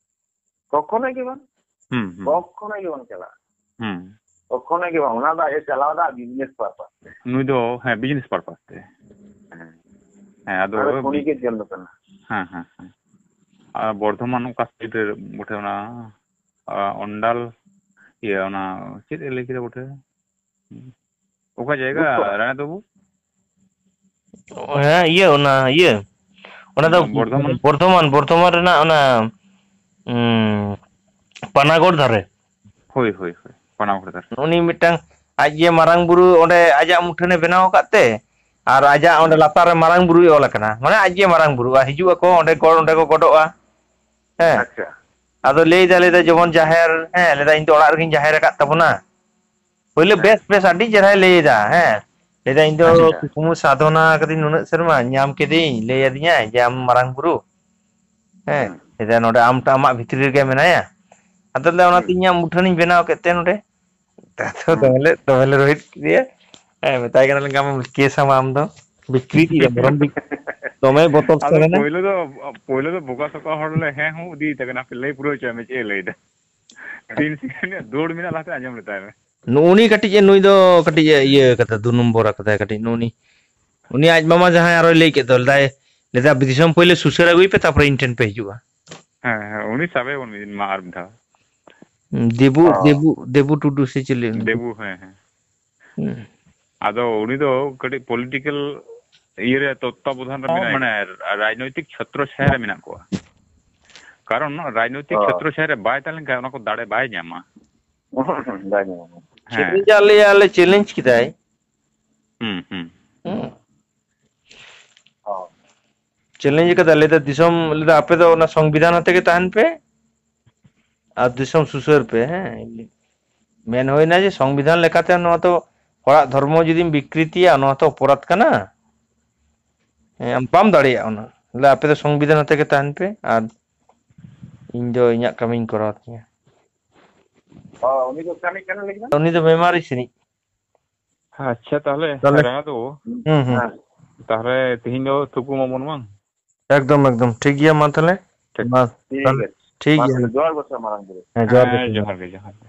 ᱠᱚᱠᱷᱚᱱᱳ ᱜᱮ ᱵᱟᱝ᱾ ᱦᱩᱸ, ᱦᱩᱸ᱾ ᱠᱚᱠᱷᱚᱱᱳ ᱜᱮ ᱵᱟᱝ ᱪᱟᱞᱟᱜᱼᱟ᱾ ᱦᱩᱸ᱾ ᱠᱚᱠᱷᱚᱱᱳ ᱜᱮ ᱵᱟᱝ᱾ ᱚᱱᱟ ᱫᱚ ᱟᱡ ᱮ ᱪᱟᱞᱟᱣ ᱮᱫᱟ business purpose ᱛᱮ᱾ ᱱᱩᱭ ᱫᱚ, ᱦᱮᱸ, business purpose ᱛᱮ᱾ ᱦᱮᱸ᱾ ᱦᱮᱸ, ᱟᱫᱚ ᱟᱨ ᱠᱷᱚᱱᱤᱡ ᱮ ᱡᱚᱱ ᱠᱟᱱᱟ᱾ ᱦᱮᱸ, ᱦᱮᱸ, ᱦᱮᱸ᱾ ᱟᱨ ᱵᱚᱨᱫᱷᱚᱢᱟᱱ ᱚᱠᱟ side ᱨᱮ ᱵᱚᱴᱷᱮ ᱚᱱᱟ, ᱟ, ᱚᱱᱰᱟᱞ, ᱤᱭᱟᱹ, ᱚᱱᱟ ᱪᱮᱫ ᱮ ᱞᱟᱹᱭ ᱠᱮᱫᱟ ᱵᱚᱴᱷᱮ? ᱚᱠᱟ ᱡᱟᱭᱜᱟ, ᱜᱩᱯᱛᱚᱨᱟ᱾ ᱨᱟᱭᱱᱟᱛᱷ ᱵᱟᱹᱵᱩ? ᱦᱮᱸ, ᱤᱭᱟᱹ, ᱚᱱᱟ, ᱤᱭᱟᱹ, ᱚᱱᱟ ᱫᱚ ᱦᱮᱸ, ᱵᱚᱨᱫᱷᱚᱢᱟᱱ᱾ ᱵᱚᱨᱫᱷᱚᱢᱟᱱ, ᱵᱚᱨᱫᱷᱚᱢᱟᱱ ᱨᱮᱱᱟᱜ ᱚᱱᱟ, ᱩᱸ, ᱯᱟᱱᱟᱜᱚᱲ ᱫᱷᱟᱨᱮ᱾ ᱦᱳᱭ, ᱦᱳᱭ, ᱦᱳᱭ, ᱯᱟᱱᱟᱜᱚᱲ ᱫᱷᱟᱨᱮ᱾ ᱩᱱᱤ ᱢᱤᱫᱴᱟᱝ ᱟᱡ ᱜᱮ ᱢᱟᱨᱟᱝ ᱵᱩᱨᱩ ᱚᱸᱰᱮ ᱟᱡᱟᱜ ᱢᱩᱴᱷᱟᱹᱱᱮ ᱵᱮᱱᱟᱣ ᱟᱠᱟᱫ ᱛᱮ, ᱟᱨ ᱟᱡᱟᱜ ᱚᱸᱰᱮ ᱦᱮᱸ᱾ ᱞᱟᱛᱟᱨ ᱨᱮ ᱢᱟᱨᱟᱝ ᱵᱩᱨᱩᱭ ᱚᱞ ᱟᱠᱟᱱᱟ᱾ ᱢᱟᱱᱮ ᱟᱡ ᱜᱮ ᱢᱟᱨᱟᱝ ᱵᱩᱨᱩ, ᱟᱨ ᱦᱤᱡᱩᱜ ᱟᱠᱚ ᱚᱸᱰᱮ ᱜᱚ-, ᱚᱸᱰᱮ ᱠᱚ ᱜᱚᱰᱚᱜᱼᱟ᱾ ᱦᱮᱸ᱾ ᱟᱪᱪᱷᱟ᱾ ᱟᱫᱚ ᱞᱟᱹᱭ ᱫᱟ, ᱞᱟᱹᱭ ᱫᱟ, ᱡᱮᱢᱚᱱ ᱡᱟᱦᱮᱨ, ᱦᱮᱸ, ᱞᱟᱹᱭ ᱫᱟ, "ᱤᱧ ᱫᱚ ᱚᱲᱟᱜ ᱨᱮᱜᱤᱧ ᱡᱟᱦᱮᱨ ᱟᱠᱟᱫ ᱛᱟᱵᱚᱱᱟ᱾" ᱯᱳᱭᱞᱳ ᱦᱮᱸ᱾ ᱵᱮᱥ, ᱵᱮᱥ, ᱟᱹᱰᱤ ᱪᱮᱦᱨᱟᱭ ᱞᱟᱹᱭ ᱮᱫᱟ, ᱦᱮᱸ᱾ ᱞᱟᱹᱭᱫᱟ, "ᱤᱧ ᱫᱚ ᱟᱪᱪᱷᱟ, ᱟᱪᱪᱷᱟ᱾ ᱠᱩᱠᱢᱩ ᱥᱟᱫᱷᱚᱱᱟ ᱠᱟᱫᱟᱹᱧ ᱱᱩᱱᱟᱹᱜ ᱥᱮᱨᱢᱟ, ᱧᱟᱢ ᱠᱮᱫᱮᱧ, ᱞᱟᱹᱭ ᱟᱹᱫᱤᱧᱟᱭ ᱡᱮ ᱟᱢ ᱢᱟᱨᱟᱝ ᱵᱩᱨᱩ᱾ ᱦᱮᱸ, ᱦᱩᱸ᱾ ᱞᱟᱹᱭᱫᱟ, ᱱᱚᱰᱮ ᱟᱢ, ᱟᱢᱟᱜ ᱵᱷᱤᱛᱨᱤ ᱨᱮᱜᱮ ᱢᱮᱱᱟᱭᱟ᱾ ᱟᱫᱚ ᱞᱟᱹᱭᱫᱟ, ᱚᱱᱟᱛᱮ ᱦᱩᱸ᱾ ᱤᱧᱟᱹᱜ ᱢᱩᱴᱷᱟᱹᱱᱤᱧ ᱵᱮᱱᱟᱣ ᱠᱮᱫ ᱛᱮ ᱱᱚᱰᱮ᱾" ᱛᱚ ᱦᱩᱸ᱾ ᱫᱚᱢᱮ ᱞᱮ, ᱫᱚᱢᱮ ᱞᱮ ᱨᱳᱦᱮᱫ ᱠᱮᱫᱮᱭᱟ᱾ ᱦᱮᱸ, ᱢᱮᱛᱟᱭ ᱠᱟᱱᱟᱞᱮ, "ᱟᱢ ᱠᱮᱥ ᱟᱢ, ᱟᱢ ᱫᱚ ᱵᱤᱠᱨᱤ ᱤᱫᱤᱭᱟ, ᱵᱚᱨᱚᱝ ᱵᱤᱠ-, ᱫᱚᱢᱮ ᱵᱚᱛᱚᱨ ᱟᱫᱚ ᱥᱟᱱᱟᱭᱟ᱾ ᱯᱳᱭᱞᱳ ᱫᱚ, ᱯᱳᱭᱞᱳ ᱫᱚ ᱵᱚᱠᱟ ᱥᱚᱠᱟ ᱦᱚᱲ ᱞᱮ ᱦᱮᱸ ᱦᱩᱸ ᱤᱫᱤᱭ ᱛᱟᱵᱮᱱᱟ, ᱦᱟᱯᱮ ᱞᱟᱹᱭ ᱯᱩᱨᱟᱹᱣ ᱦᱚᱪᱚᱭ ᱢᱮ, ᱪᱮᱫ ᱮ ᱞᱟᱹᱭ ᱫᱟ᱾ ᱛᱤᱱ ᱥᱮᱠᱮᱱᱰ ᱨᱮᱭᱟᱜ ᱫᱟᱹᱲ ᱢᱮᱱᱟᱜ ᱞᱟᱦᱟᱛᱮ ᱟᱸᱡᱚᱢ ᱞᱮᱛᱟᱭ ᱢᱮ᱾ ᱱᱩᱜᱼᱩ ᱱᱤ ᱠᱟᱹᱴᱤᱡ ᱮ, ᱱᱩᱭ ᱫᱚ ᱠᱟᱹᱴᱤᱡ ᱮ ᱤᱭᱟᱹ ᱠᱟᱫᱟ, ᱫᱩ ᱱᱚᱢᱵᱚᱨ ᱟᱠᱟᱫᱟᱭ ᱠᱟᱹᱴᱤᱡ ᱱᱩᱜᱼᱩ ᱱᱤ᱾ ᱩᱱᱤ ᱟᱡ ᱢᱟᱢᱟ ᱡᱟᱦᱟᱸᱭ ᱟᱨᱚᱭ ᱞᱟᱹᱭ ᱠᱮᱫ ᱫᱚ, ᱞᱟᱹᱭᱫᱟᱭ, ᱞᱟᱹᱭᱫᱟ, "ᱫᱤᱥᱚᱢ ᱯᱳᱭᱞᱳ ᱥᱩᱥᱟᱹᱨ ᱟᱹᱜᱩᱭ ᱯᱮ, ᱛᱟᱯᱚᱨᱮ ᱤᱧ ᱴᱷᱮᱱ ᱯᱮ ᱦᱤᱡᱩᱜᱼᱟ᱾" ᱦᱮᱸ, ᱦᱮᱸ, ᱩᱱᱤ ᱥᱟᱵᱮ ᱵᱚᱱ ᱢᱤᱫ ᱫᱤᱱ ᱢᱟ ᱟᱨ ᱢᱤᱫ ᱫᱷᱟᱣ᱾ ᱫᱮᱵᱩ, ᱚ᱾ ᱫᱮᱵᱩ, ᱫᱮᱵᱩ ᱴᱩᱰᱩ ᱥᱮ ᱪᱤᱞᱤ ᱩᱱᱤ ᱫᱚ? ᱫᱮᱵᱩ, ᱦᱮᱸ, ᱦᱮᱸ᱾ ᱦᱩᱸ᱾ ᱟᱫᱚ ᱩᱱᱤ ᱫᱚ ᱠᱟᱹᱴᱤᱡ ᱯᱚᱞᱤᱴᱤᱠᱮᱞ ᱤᱭᱟᱹ ᱨᱮ ᱛᱚᱛᱛᱟᱵᱚᱫᱷᱟᱱ ᱨᱮ ᱦᱚᱸ, ᱢᱮᱱᱟᱭᱟ᱾ ᱢᱟᱱᱮ ᱨᱟᱡᱽᱱᱳᱭᱛᱤᱠ ᱪᱷᱚᱛᱨᱚ ᱪᱷᱟᱭᱟ ᱨᱮ ᱢᱮᱱᱟᱜ ᱠᱚᱣᱟ᱾ ᱠᱟᱨᱚᱱ ᱨᱟᱡᱽᱱᱳᱭᱛᱤᱠ ᱚ᱾ ᱪᱷᱚᱛᱨᱚ ᱪᱷᱟᱭᱟ ᱨᱮ ᱵᱟᱭ ᱛᱟᱦᱮᱸ ᱞᱮᱱᱠᱷᱟᱱ ᱚᱱᱟ ᱠᱚ ᱫᱟᱲᱮ ᱵᱟᱭ ᱧᱟᱢᱟ᱾ ᱵᱟᱭ ᱧᱟᱢᱟ᱾ ᱦᱮᱸ᱾ ᱪᱮᱞᱮᱧᱡᱽ ᱟᱞᱮ, ᱟᱞᱮ ᱪᱮᱞᱮᱧᱡᱽ ᱠᱮᱫᱟᱭ᱾ ᱦᱩᱸ, ᱦᱩᱸ᱾ ᱦᱩᱸ᱾ ᱚ᱾ ᱪᱮᱞᱮᱧᱡᱽ ᱠᱟᱫᱟ, ᱞᱟᱹᱭᱫᱟ, "ᱫᱤᱥᱚᱢ", ᱞᱟᱹᱭᱫᱟ, "ᱟᱯᱮ ᱫᱚ ᱚᱱᱟ ᱥᱚᱝᱵᱤᱫᱷᱟᱱ ᱟᱛᱮ ᱜᱮ ᱛᱟᱦᱮᱱ ᱯᱮ ᱟᱨ ᱫᱤᱥᱚᱢ ᱥᱩᱥᱟᱹᱨ ᱯᱮ", ᱦᱮᱸ᱾ ᱢᱮᱱ ᱦᱩᱭᱱᱟ ᱡᱮ ᱥᱚᱝᱵᱤᱫᱷᱟᱱ ᱞᱮᱠᱟᱛᱮ ᱱᱚᱣᱟ ᱛᱚ ᱦᱚᱲᱟᱜ ᱫᱷᱚᱨᱢᱚ ᱡᱩᱫᱤᱢ ᱵᱤᱠᱨᱤᱛᱤᱭᱟ, ᱱᱚᱣᱟ ᱛᱚ ᱚᱯᱚᱨᱟᱫᱷ ᱠᱟᱱᱟ᱾ ᱦᱮᱸ, ᱟᱢ ᱵᱟᱢ ᱫᱟᱲᱮᱭᱟᱜᱼᱟ ᱚᱱᱟ᱾ ᱞᱟᱹᱭᱫᱟ, "ᱟᱯᱮ ᱫᱚ ᱥᱚᱝᱵᱤᱫᱷᱟᱱ ᱟᱛᱮ ᱜᱮ ᱛᱟᱦᱮᱱ ᱯᱮ ᱟᱨ ᱤᱧ ᱫᱚ ᱤᱧᱟᱹᱜ ᱠᱟᱹᱢᱤᱧ ᱠᱚᱨᱟᱣ ᱛᱤᱧᱟ᱾" ᱚ, ᱩᱱᱤ ᱫᱚ ᱚᱠᱟᱱᱤᱡ ᱠᱟᱱᱟ ᱞᱟᱹᱭ ᱠᱮᱫᱟ? ᱩᱱᱤ ᱫᱚ ᱢᱮᱢᱟᱨᱤ ᱥᱮᱱᱤᱡ᱾ ᱟᱪᱪᱷᱟ, ᱛᱟᱦᱞᱮ ᱛᱟᱦᱞᱮ ᱨᱟᱭᱟ ᱫᱚ, ᱦᱩᱸ, ᱦᱩᱸ᱾ ᱦᱮᱸ᱾ ᱛᱟᱦᱞᱮ ᱛᱤᱦᱤᱧ ᱫᱚ ᱛᱷᱩᱠᱩᱢ ᱟᱵᱚᱱ ᱵᱟᱝ? ᱮᱠᱫᱚᱢ, ᱮᱠᱫᱚᱢ᱾ ᱴᱷᱤᱠ ᱜᱮᱭᱟ, ᱢᱟ ᱛᱟᱦᱞᱮ᱾ ᱴᱷᱤᱠ᱾ ᱢᱟ, ᱴᱷᱤᱠ ᱛᱟᱦᱞᱮ ᱜᱮᱭᱟ᱾ ᱴᱷᱤᱠ ᱢᱟ ᱜᱮᱭᱟ᱾ ᱛᱚᱵᱮ ᱡᱚᱦᱟᱨ ᱜᱚᱸᱥᱟᱭ ᱢᱟᱨᱟᱝ ᱵᱩᱨᱩ᱾ ᱦᱮᱸ, ᱡᱚᱦᱟᱨ ᱜᱮ, ᱦᱮᱸ, ᱡᱚᱦᱟᱨ᱾ ᱡᱚᱦᱟᱨ ᱜᱮ, ᱡᱚᱦᱟᱨ ᱜᱮ᱾